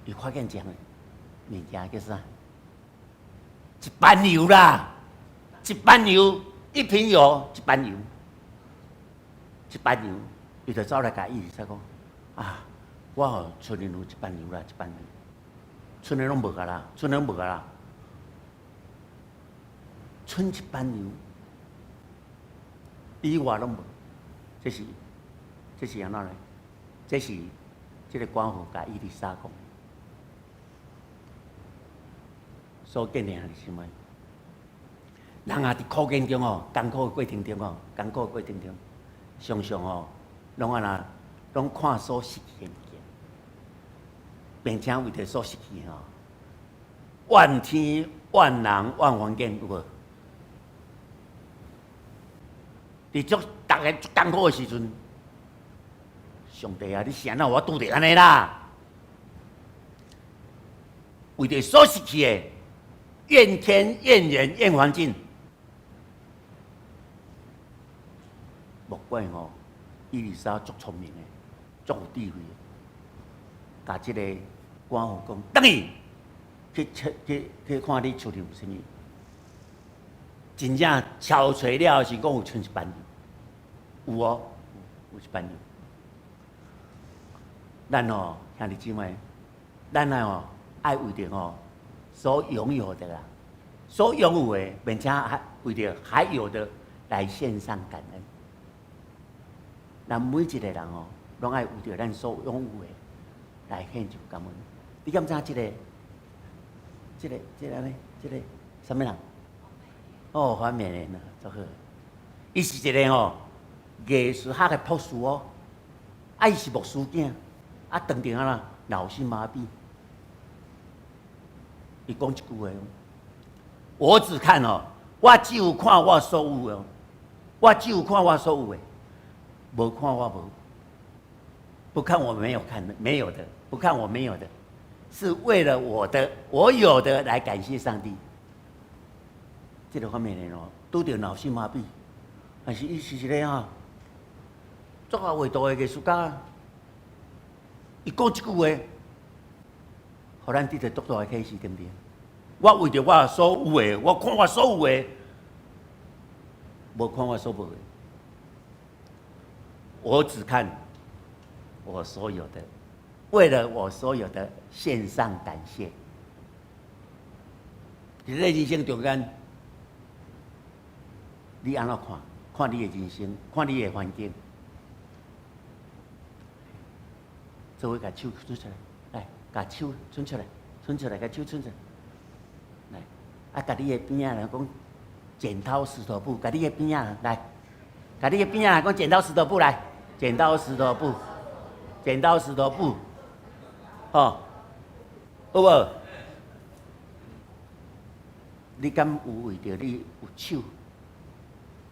伊發現一項物件叫啥？一班油啦，一班油，一瓶油，一班油，一班油，伊就走來共以利沙講啊。我吼厝裡有一班油啦，一班油，賰的攏無啊啦，賰的攏無啊啦，賰一班油，以外攏無，這是這是按怎呢？這是這个寡婦共以利沙講，所見的是啥物？人啊，佇苦境中吼，艱苦的過程中吼，艱苦的過程中，常常吼，攏按怎？攏看所失去的物件，並且為著所失去的吼，怨天怨人怨環境有無？佇足逐个足艱苦的時陣，上帝啊，你是按怎予我拄著按呢啦？為著所失去的，怨天怨人怨環境，莫怪吼，以利沙足聰明的，足有智慧的，共這個寡婦講，轉去去去去看你厝裡有啥物。真正敲揣了後是講有賰一班油，有哦，有一班油。咱吼兄弟姊妹，咱愛吼愛為著吼所擁有的啦，所擁有的，並且還為著還有的來獻上感恩。咱每一個人吼，攏愛為著咱所擁有的來獻上感恩。你敢知影這個？這個、這個按呢？這個啥物人？哦，反面的呢，足好。伊是一个吼藝術學的博士哦，啊，伊是牧師囝，啊，當陣按怎腦性麻痹。伊講一句話，我只看哦，我只有看我所有的，我只有看我所有的，無看我無，不看我沒有看的，沒有的，不看我沒有的，是為了我的，我有的來感謝上帝。這个方面的哦，拄著腦性麻痹，但是伊是一个吼，足𠢕畫圖的藝術家。伊講這句話，予咱得著足大的啟示，對毋對？我為著我所有的，我看我所有的，無看我所無的。我只看我所有的，為了我所有的獻上感謝。佇咧人生中間，你按怎看？看你的人生，看你的環境。做伙共手伸出來，來，共手伸出來，伸出來，共手伸出來。來，啊，共你的邊仔人講，剪刀石頭布，共你的邊仔人來，共你的邊仔人講剪刀石頭布來，剪刀石頭布，剪刀石頭布，吼，好無？你敢有為著你有手，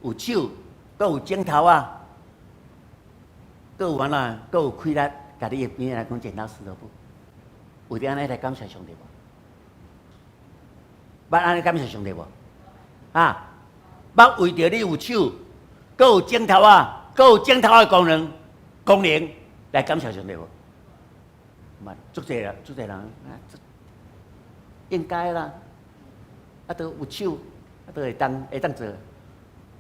有手，閣有指頭仔，閣有按怎，閣有氣力，共你的邊仔來講剪刀石頭布，為著按呢來感謝上帝無？捌按呢感謝上帝無？啊，捌為著你有手，閣有指頭仔，閣有指頭仔的功能，功能來感謝上帝無？捌，足濟人，足濟人，啊，應該啦。啊，都有手，啊，都會當會當做。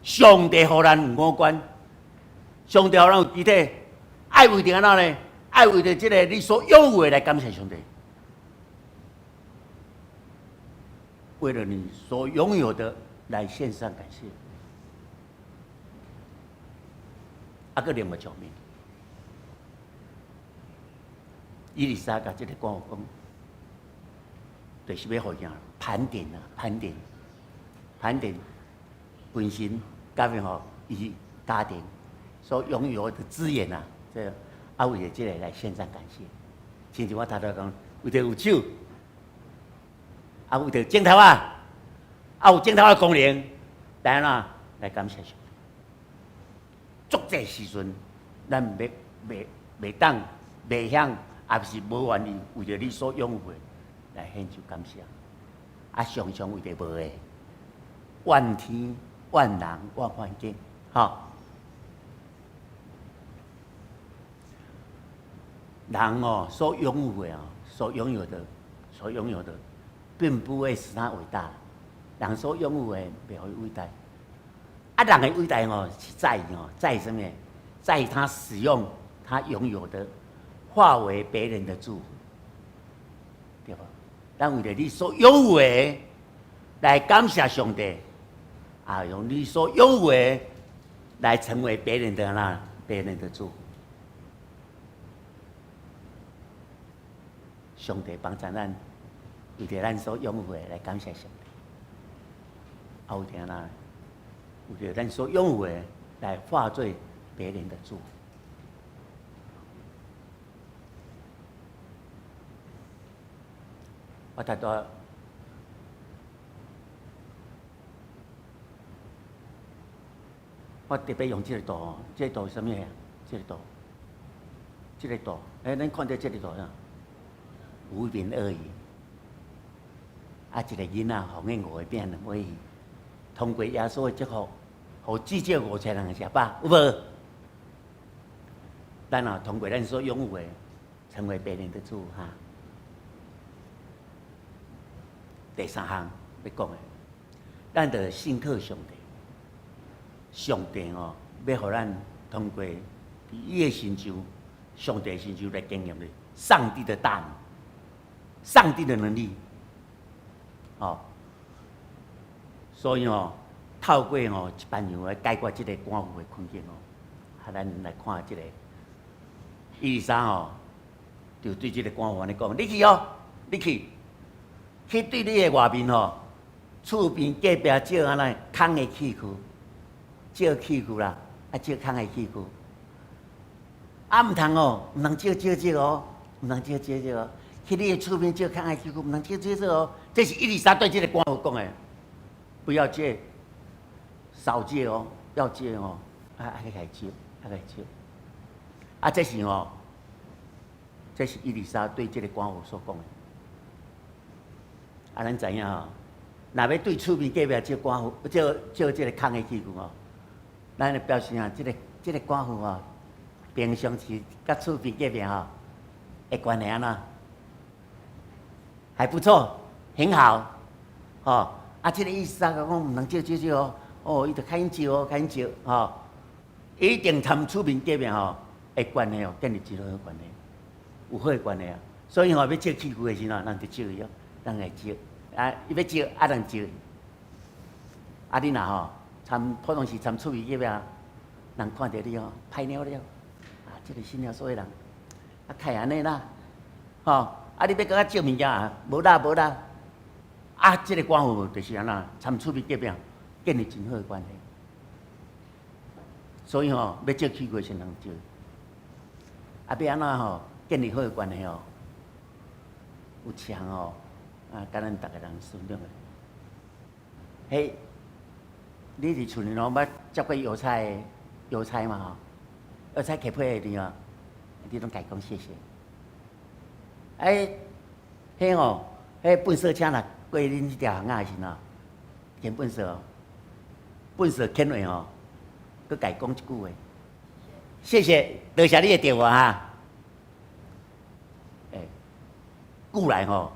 上帝予咱有五官，上帝予咱有肢體，愛為著按怎呢？愛為著這个你所擁有的來感謝上帝。為了你所擁有的來獻上感謝。啊，閣另外一方面，以利沙共這个寡婦講，就是欲予伊盤點啊，盤點，盤點本身佮伊吼伊家庭所擁有的資源啊，這啊為著這个來獻上感謝。親像我頭拄講，為著有手，啊為著指頭仔，啊有指頭仔功能，來按怎來感謝上帝。足濟時陣，咱袂袂袂當袂曉，抑是無願意為著你所擁有的來獻上感謝。啊，常常為著無的，怨天怨人怨環境，吼。人哦，所擁有的哦，所擁有的，所擁有的，並不會使他偉大。人所擁有的，袂予伊偉大。啊，人的偉大哦，是在於哦，在於啥物？在於他使用他擁有的，化為別人的祝福，對無？咱為著你所擁有的來感謝上帝，啊，用你所擁有的來成為別人的那別人的祝福。上帝幫助咱，為著咱所擁有的來感謝上帝。啊，為著按怎？為著咱所擁有的來化做別人的祝福。我拄拄，我特別用這個圖哦，這個圖是啥物啊？這個圖，這個圖，欸，恁看著這個圖啥？五餅二魚，啊，一個囡仔予彼五個餅兩尾魚，通過耶穌的祝福，予至少5000人食飽，有無？咱啊，通過咱所擁有的，成為別人的祝福哈。第三項欲講的，咱著信靠上帝，上帝哦，欲予咱通過伊的身上，上帝身上來經驗的上帝的大能，上帝的能力，哦，所以哦，透過哦一班羊來解決這个寡婦的困境哦，啊，咱來看這个以利沙哦，就對這个寡婦按呢講：你去哦，你去。去對你的外面吼，厝邊隔壁借按呢空的器具，借器具啦，啊借空的器具，啊毋通哦，毋通借少少哦，毋通借少少哦。去你的厝邊借空的器具，毋通借少少哦。這是以利沙對這個寡婦講的，不要借，少借哦，要借哦，啊愛共借，愛共借。啊，這是吼，這是以利沙對這個寡婦所講的。啊，咱知影吼，若欲對厝邊隔壁借寡婦，借借這个空的器具吼，咱就表示啊，這个這个寡婦吼，平常時佮厝邊隔壁吼，的關係按怎？還不錯，很好，吼。啊，這个意思啊，講毋通借少少哦，哦，伊就較緊借哦，較緊借吼，一定參厝邊隔壁吼的關係哦，建立真好的關係，有好的關係啊。所以吼，欲借器具的時陣，咱就借伊哦。人會借，啊，伊欲借，啊，人借。啊，你若吼，參普通時參厝邊隔壁，人看著你吼，歹了了，啊，這个信耶穌的人，啊，較會按呢啦，吼，啊，你欲閣較借物件啊？無啦，無啦。啊，這个寡婦就是按怎，參厝邊隔壁建立真好的關係。所以吼，欲借器具先通借。啊，欲按怎吼，建立好的關係吼，有一項吼。啊，共咱逐个人分享的。彼，你佇厝裡攏捌接過郵差的郵差嘛吼？郵差摕批予你吼，你攏共伊講謝謝。哎，彼吼，彼糞掃車若過恁這條巷仔的時陣吼，撿糞掃，糞掃撿落吼，閣共伊講一句話，謝謝，多謝你的電話哈。欸，久來吼。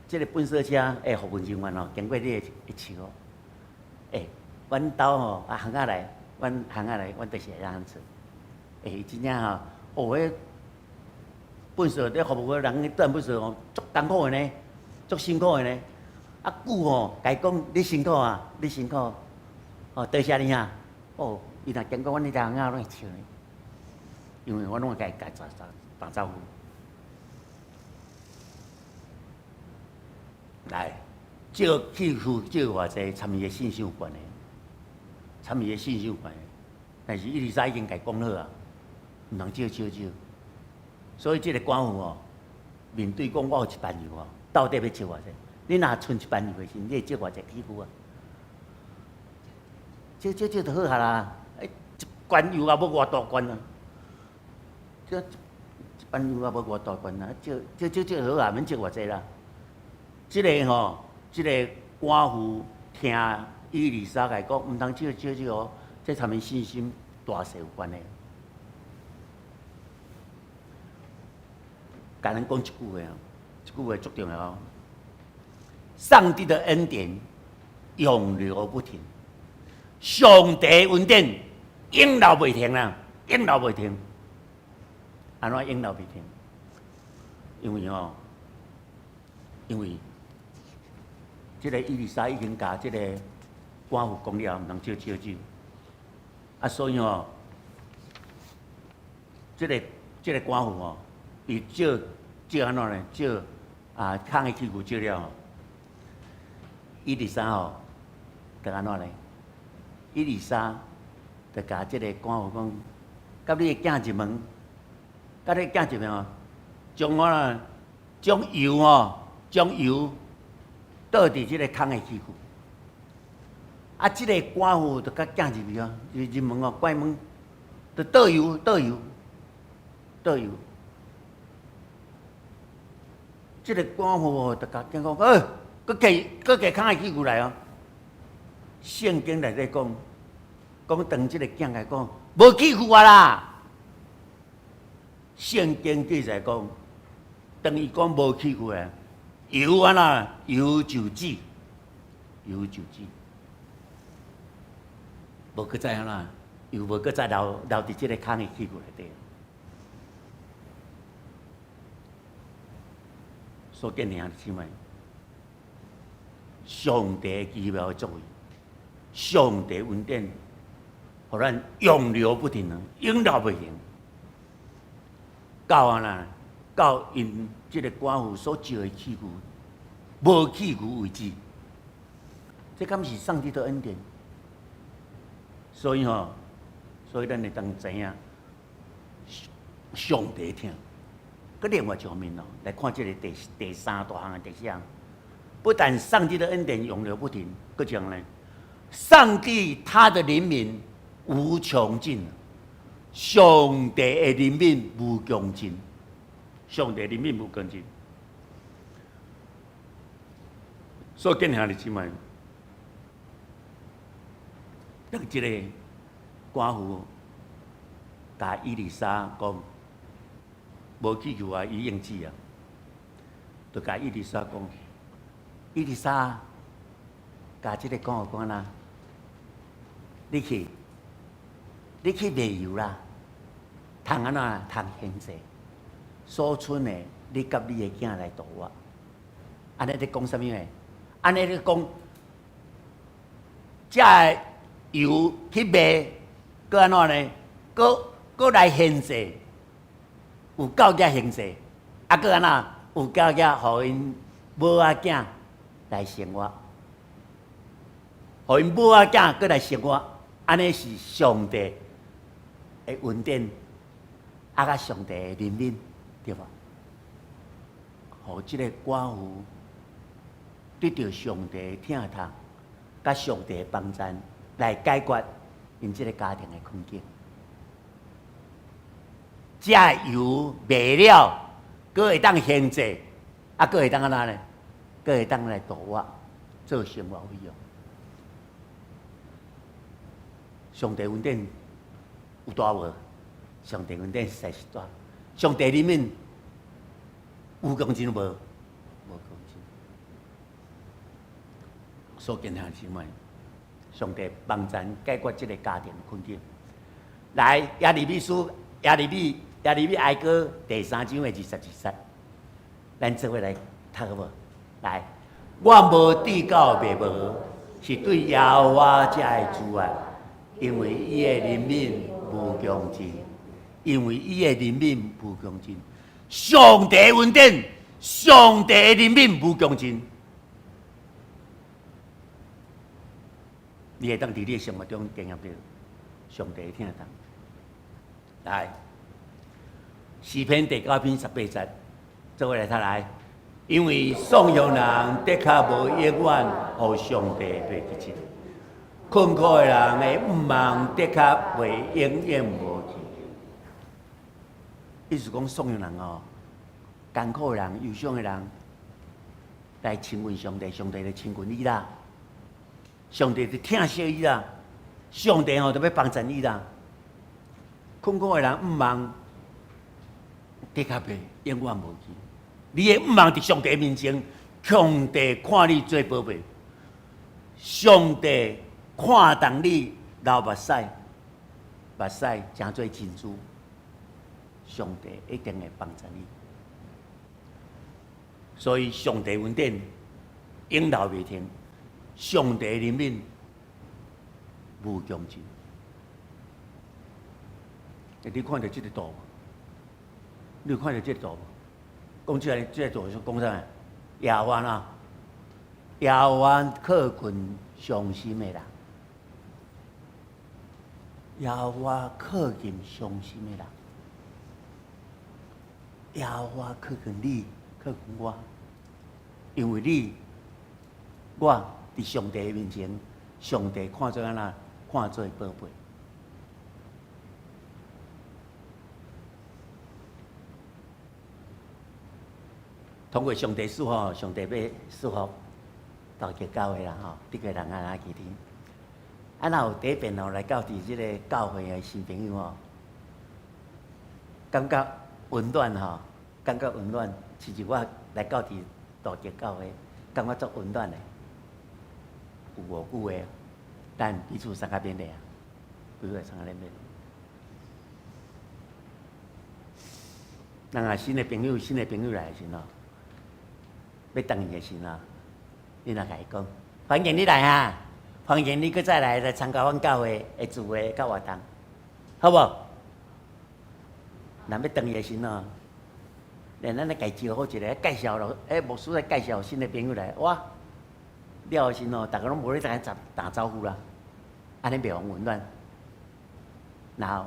這个糞掃車的服務人員吼，經過你的樹吼，欸，阮兜吼啊巷仔內，阮巷仔內，阮就是會按呢做。欸，真正吼，哦，彼糞掃咧服務的人去倒糞掃吼，足艱苦的呢，足辛苦的呢。啊久吼，共伊講你辛苦啊，你辛苦，哦，多謝你哈。哦，伊若經過阮彼條巷仔，攏會笑呢，因為我攏會共伊打打招呼。來，借器具借偌濟，參伊的信心有關係，參伊的信心有關係。但是以利沙已經共伊講好啊，毋通借少少。所以這个寡婦哦，面對講我有一班油哦，到底欲借偌濟？你若賰一班油的時，你會借偌濟器具啊？借少少就好啊啦。欸，一罐油也無偌大罐啊，這一班油也無偌大罐啊，借借少少好啊，免借偌濟啦。這个吼，這个寡婦聽以利沙共伊講，毋通借少少哦，這參伊信心大細有關係。共咱講一句話哦，這句話足重要哦。上帝的恩典永流不停，上帝恩典永流袂停啦，永流袂停。按怎永流袂停？因為吼，因為這个以利沙已經共這个寡婦講了，毋通借少少。啊，所以吼，這个這个寡婦吼，伊借借按怎呢？借啊，空的器具借了吼，以利沙吼，就按怎呢？以利沙就共這个寡婦講，佮你的囝入門，佮你的囝入門吼，將我啦，將油吼，將油倒佇這个空的器具。啊，這个寡婦就共囝入去哦，入入門哦，關門，就倒油，倒油，倒油。這个寡婦哦，就共囝講：欸，閣加閣加空的器具來哦。聖經內底講，講當這个囝來講，無器具啊啦。聖經記載講，當伊講無器具啊，油按怎，油就止，油就止，無閣再按怎，油無閣再留留佇這个空的器具內底。所以，兄弟姊妹，上帝奇妙的作為，上帝恩典，予咱永流不停啊，永流袂停。到按怎，到𪜶這个寡婦所借的器具無器具為止，這敢是上帝的恩典？所以吼，所以咱會當知影上帝疼。閣另外一方面哦，來看這个第第三大項的第四項，不但上帝的恩典永流不停，閣講呢，上帝他的憐憫無窮盡。上帝的憐憫無窮盡，上帝憐憫無窮盡。所以，敬兄弟姊妹，當這个寡婦共以利沙講無祈求啊，伊應止啊，就共以利沙講，以利沙，共這个寡婦講啦，你去。你去賣油啦，通按怎？通獻祭，所剩的你佮你的囝來度活。按呢咧講啥物話？按呢咧講，這个油去賣，閣按怎呢？閣閣來獻祭，有夠額獻祭，啊，閣按怎？有夠額，予𪜶某仔囝來生活，予𪜶某仔囝閣來生活，按呢是上帝的恩典，啊，佮上帝的憐憫，對無？予這个寡婦得著上帝的疼痛，佮上帝的幫贊來解決𪜶這个家庭的困境。這油賣了，閣會當獻祭，啊，閣會當按怎呢？閣會當來度活，做生活費用。上帝恩典有大無？上帝恩典實在是大。上帝憐憫有窮盡無？無窮盡。所以，兄弟姊妹，上帝幫咱解決這个家庭困境。來，耶利米書，耶利米，耶利米哀歌第三章的二十二節，咱做伙來讀好無？來，我無至到袂無，是對耶和華才會慈愛，因為伊的憐憫無窮盡，因為伊的憐憫無窮盡。上帝恩典，上帝的憐憫無窮盡。你會當佇你的生活中經驗著上帝的疼痛。來，詩篇第九篇十八節，做伙來讀來。因為喪養人的確無永遠予上帝袂記得，困苦的人的向望的確袂永遠無去。意思講，喪養人哦，艱苦的人、憂傷的人，來親近上帝，上帝就親近你啦。上帝就疼惜伊啦，上帝吼就欲幫贊伊啦。困苦的人向望，的確袂永遠無去。你的向望佇上帝面前，上帝看你做寶貝，上帝看重你流目屎，目屎成做珍珠，上帝一定會幫助你。所以上帝恩典永流袂停，上帝憐憫無窮盡。欸，你看著這个圖無？你有看著這個圖無？講這个這个圖是講啥？耶和華啦，耶和華靠近傷心的人，耶和華靠近傷心的人，耶和華靠近你，靠近我。因為你我佇上帝面前，上帝看做按怎？看做寶貝。通過上帝賜福，上帝欲賜福大家教會啦吼，得個人按怎去聽？啊，若有第一遍哦來到佇這个教會的新朋友吼，感覺溫暖吼，感覺溫暖。親像我來到佇大家教會，感覺足溫暖的。有五句話，咱彼此相共勉勵啊，彼此相共勉勵。咱若新的朋友，新的朋友來的時陣，欲轉去的時陣，你若共伊講，歡迎你來啊！歡迎你閣再來來參加阮教會的聚會佮活動，好無？若欲轉去的時陣，連咱咧共招呼一个介紹咯，欸，牧師來介紹新的朋友來，哇！了的時陣，逐个攏無咧共伊打打招呼啦，按呢袂予溫暖。然後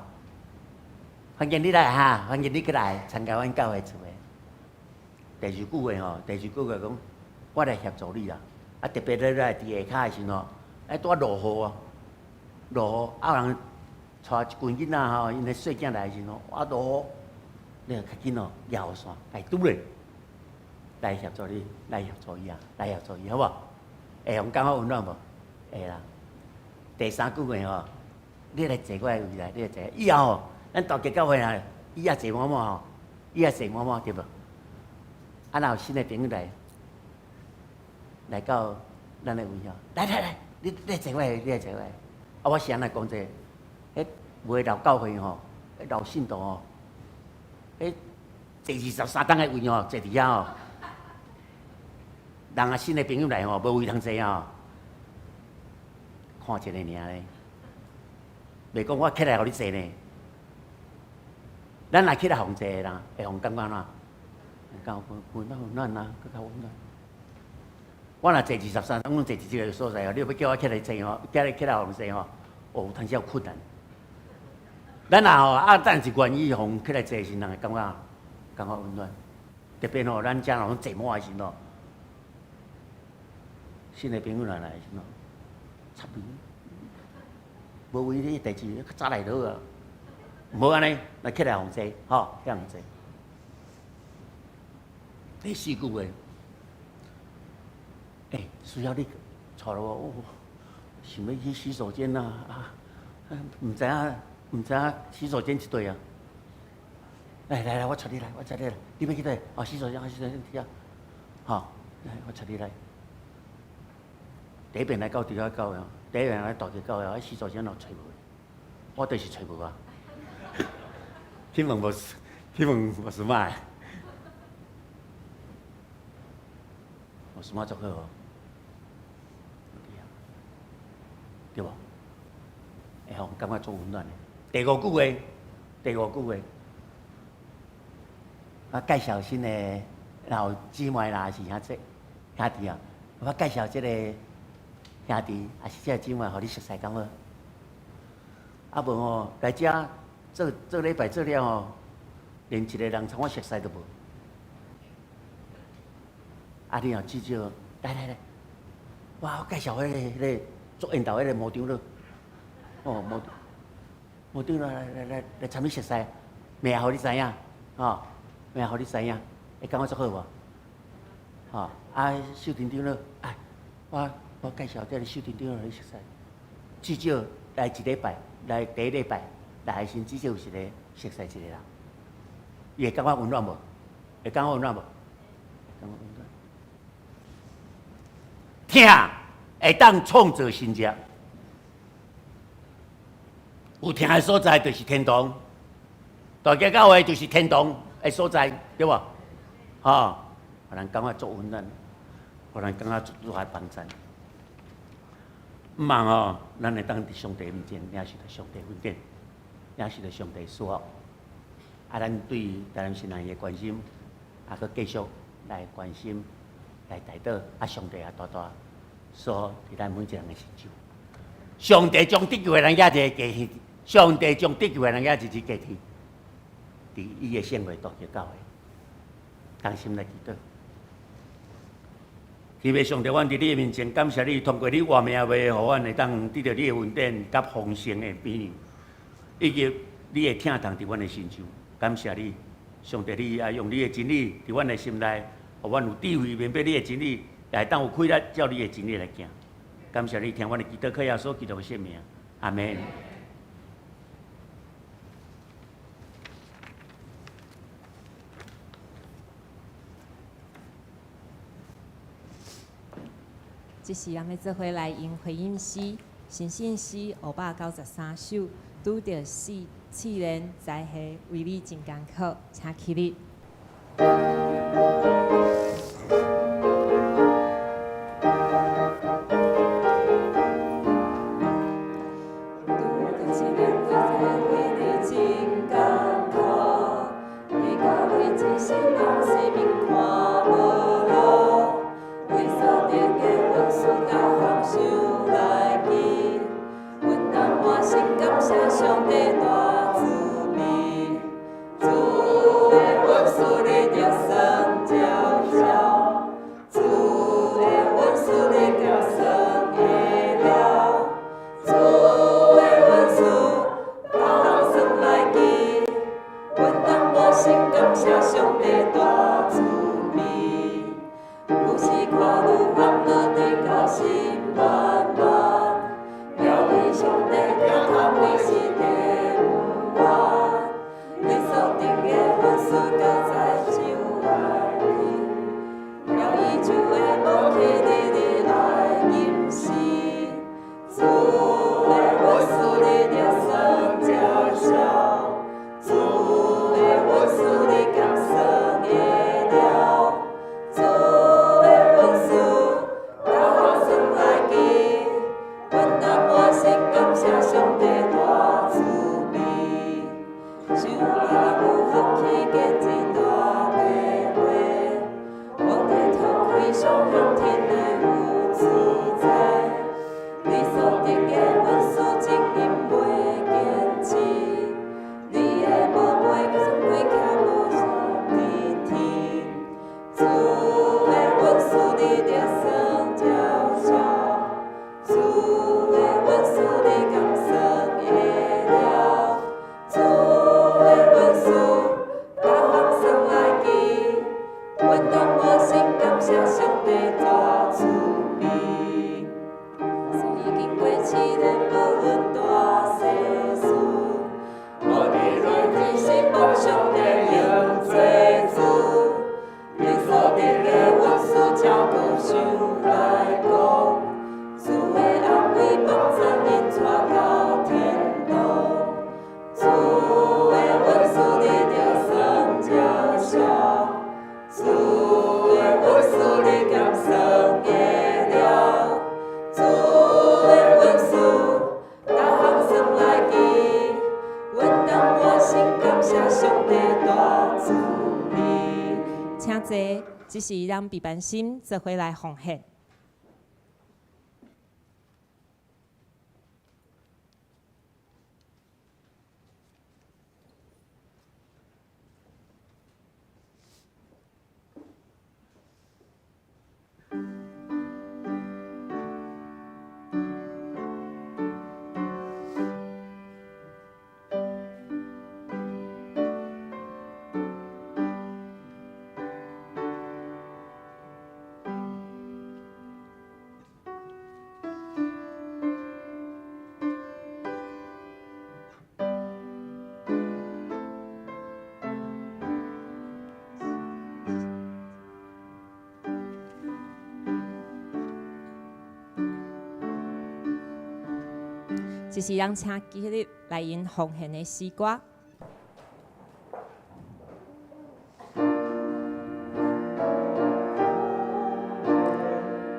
歡迎你來哈，歡迎你閣來參加阮教會聚會。第二句話吼，第二句話講，我來協助你啦。啊，特別你來佇下跤的時陣吼，哎，拄仔落雨啊，落雨啊，有人帶一群囡仔吼，𪜶的細囝來的時陣，啊落雨，你著較緊哦，舉雨傘，來拄咧，來協助你，來協助伊啊，來協助伊，好無？會予感覺溫暖無？會啦。第三句話吼，你來坐我的位來，你來坐。以後吼，咱大家教會啊，椅仔坐滿滿吼，椅仔坐滿滿對無？啊，若有新的朋友來，來到咱的位吼，來來來，你來坐我的，你來坐我的。啊，我是按怎講這个？彼有的老教會吼，老信徒吼，彼坐23冬的位吼，坐佇遐吼，人啊新的朋友來吼，無位通坐吼，看一个爾咧，袂講我起來予你坐呢。咱若起來予坐的人，會予感覺按怎？感覺溫暖溫暖啊，閣較溫暖。我若坐23冬，攏坐佇這个所在哦，你欲叫我起來坐吼，叫你起來予坐吼，哦，有當時有困難。咱若吼啊，咱是願意予起來坐時，人會感覺溫暖。特別吼，咱遮若攏坐滿的時吼，新的朋友來來的時吼，插伊，無位你代誌，較早來就好啊。毋好按呢，來起來予坐，吼，起來予坐。第四句話，欸，需要你帶我，哦，想欲去洗手間啊，啊，毋知影，毋知影洗手間佇佗啊。來來來，我帶你來，我帶你來，你欲去佗？哦，洗手間，洗手間佇遐，吼，來，我帶你來。第一遍來到佇遐教會，第一遍來大家教會，洗手間都揣無，我就是揣無啊。去問牧師，去問牧師媽。牧師媽足好哦，對無？會予感覺足溫暖的。第五句話，第五句話，我介紹新的老姊妹啦，是兄弟兄弟啊，我介紹這個兄弟，抑是這个姊妹，予你熟似敢好？啊無吼，來遮做做禮拜做了吼，連一个人參我熟似都無。啊！你若至少來來來，哇！我介紹彼个做緣投彼个毛長老，哦，毛毛長老來來來來參你熟似，名予你知影，吼，名予你知影，會感覺足好無？吼，啊，秀婷長老，哎，我介紹這个秀婷長老予你熟似，至少來一禮拜，來第一禮拜來的時，至少有一个熟似一个人，伊會感覺溫暖無？會感覺溫暖無？感覺溫暖。疼會當創造神蹟，有疼的所在就是天堂，大家教會就是天堂的所在，對無？吼，予人感覺足溫暖，予人感覺足大幫贊。毋望吼，咱會當佇上帝面前領受著上帝恩典，領受著上帝賜福。啊，咱對台南新人的關心，啊，閣繼續來關心。來代禱，啊！上帝也大大賜福佇咱每一个人的身上。上帝將得救的人也一个加添，上帝將得救的人也一日加添，佇伊的聖會大家教會，同心來祈禱。天父上帝，阮佇你的面前感謝你，通過你活命話，予阮會當得著你的恩典佮豐盛的保養，以及你的疼痛佇阮的身上。感謝你，上帝，你愛用你的真理佇阮的心內，予阮有智慧明白你的真理，也會當有氣力照你的真理來行。感謝你，聽阮的祈禱，靠耶穌基督的聖名，阿們。這時，咱欲做伙來用回應詩，神聖詩593首，拄著試煉災禍，為你真艱苦，請起立。請坐，這時咱備班心做伙來奉獻。這時咱請起立來用奉獻的詩歌。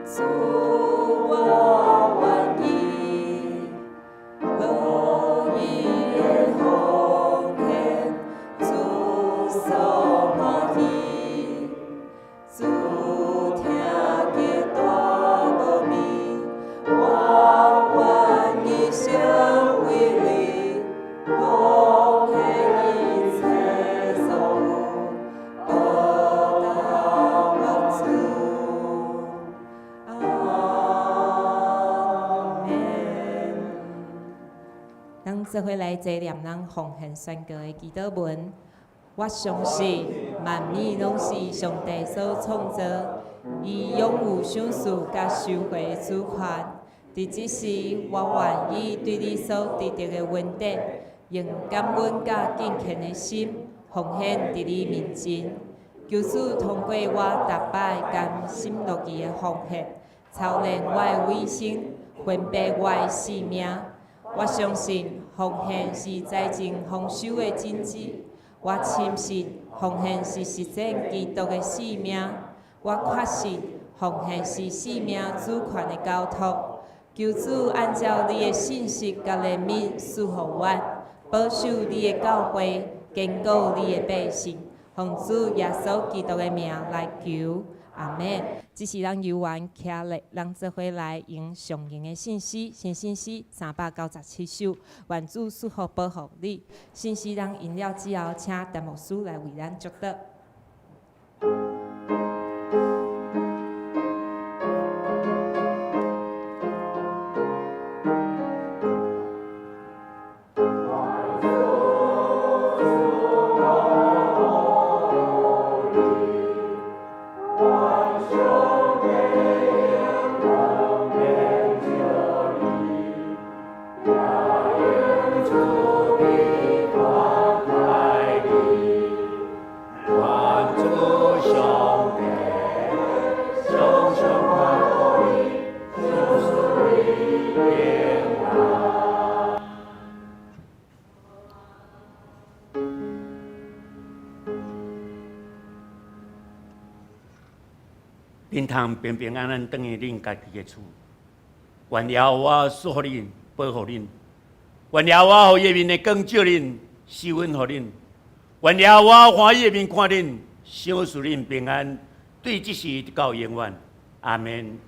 主，我願意樂意的奉獻，主所歡喜，主聽見大無美，我願意成為你奉獻。做伙來齊念咱奉獻宣告的祈禱文。我相信萬物攏是上帝所創造，伊擁有賞賜佮收回的主權。佇這時，我願意對你所得著的恩典，用感恩佮敬虔的心奉獻佇你面前。求主通過我逐擺甘心樂意的奉獻，操練我的委身，分別我的性命。我相信奉獻是財政豐收的種子。我深信奉獻是實踐基督的使命。我確信奉獻是生命主權的交託。求主按照你的信實佮憐憫賜予阮，保守你的教會，堅固你的百姓。奉主耶穌基督的名來求，阿們。這時咱猶原徛立，咱做伙來用上經的信詩，新信詩397首，願主賜福保護你。信詩咱吟了之後，請陳牧師來為咱祝禱。恁通平平安安轉去恁家己的厝。願耶和華賜福恁，保護恁；願耶和華予伊的面的光照恁，施恩予恁；願耶和華歡喜的面看恁，賞賜恁平安。對這時直到永遠，阿們。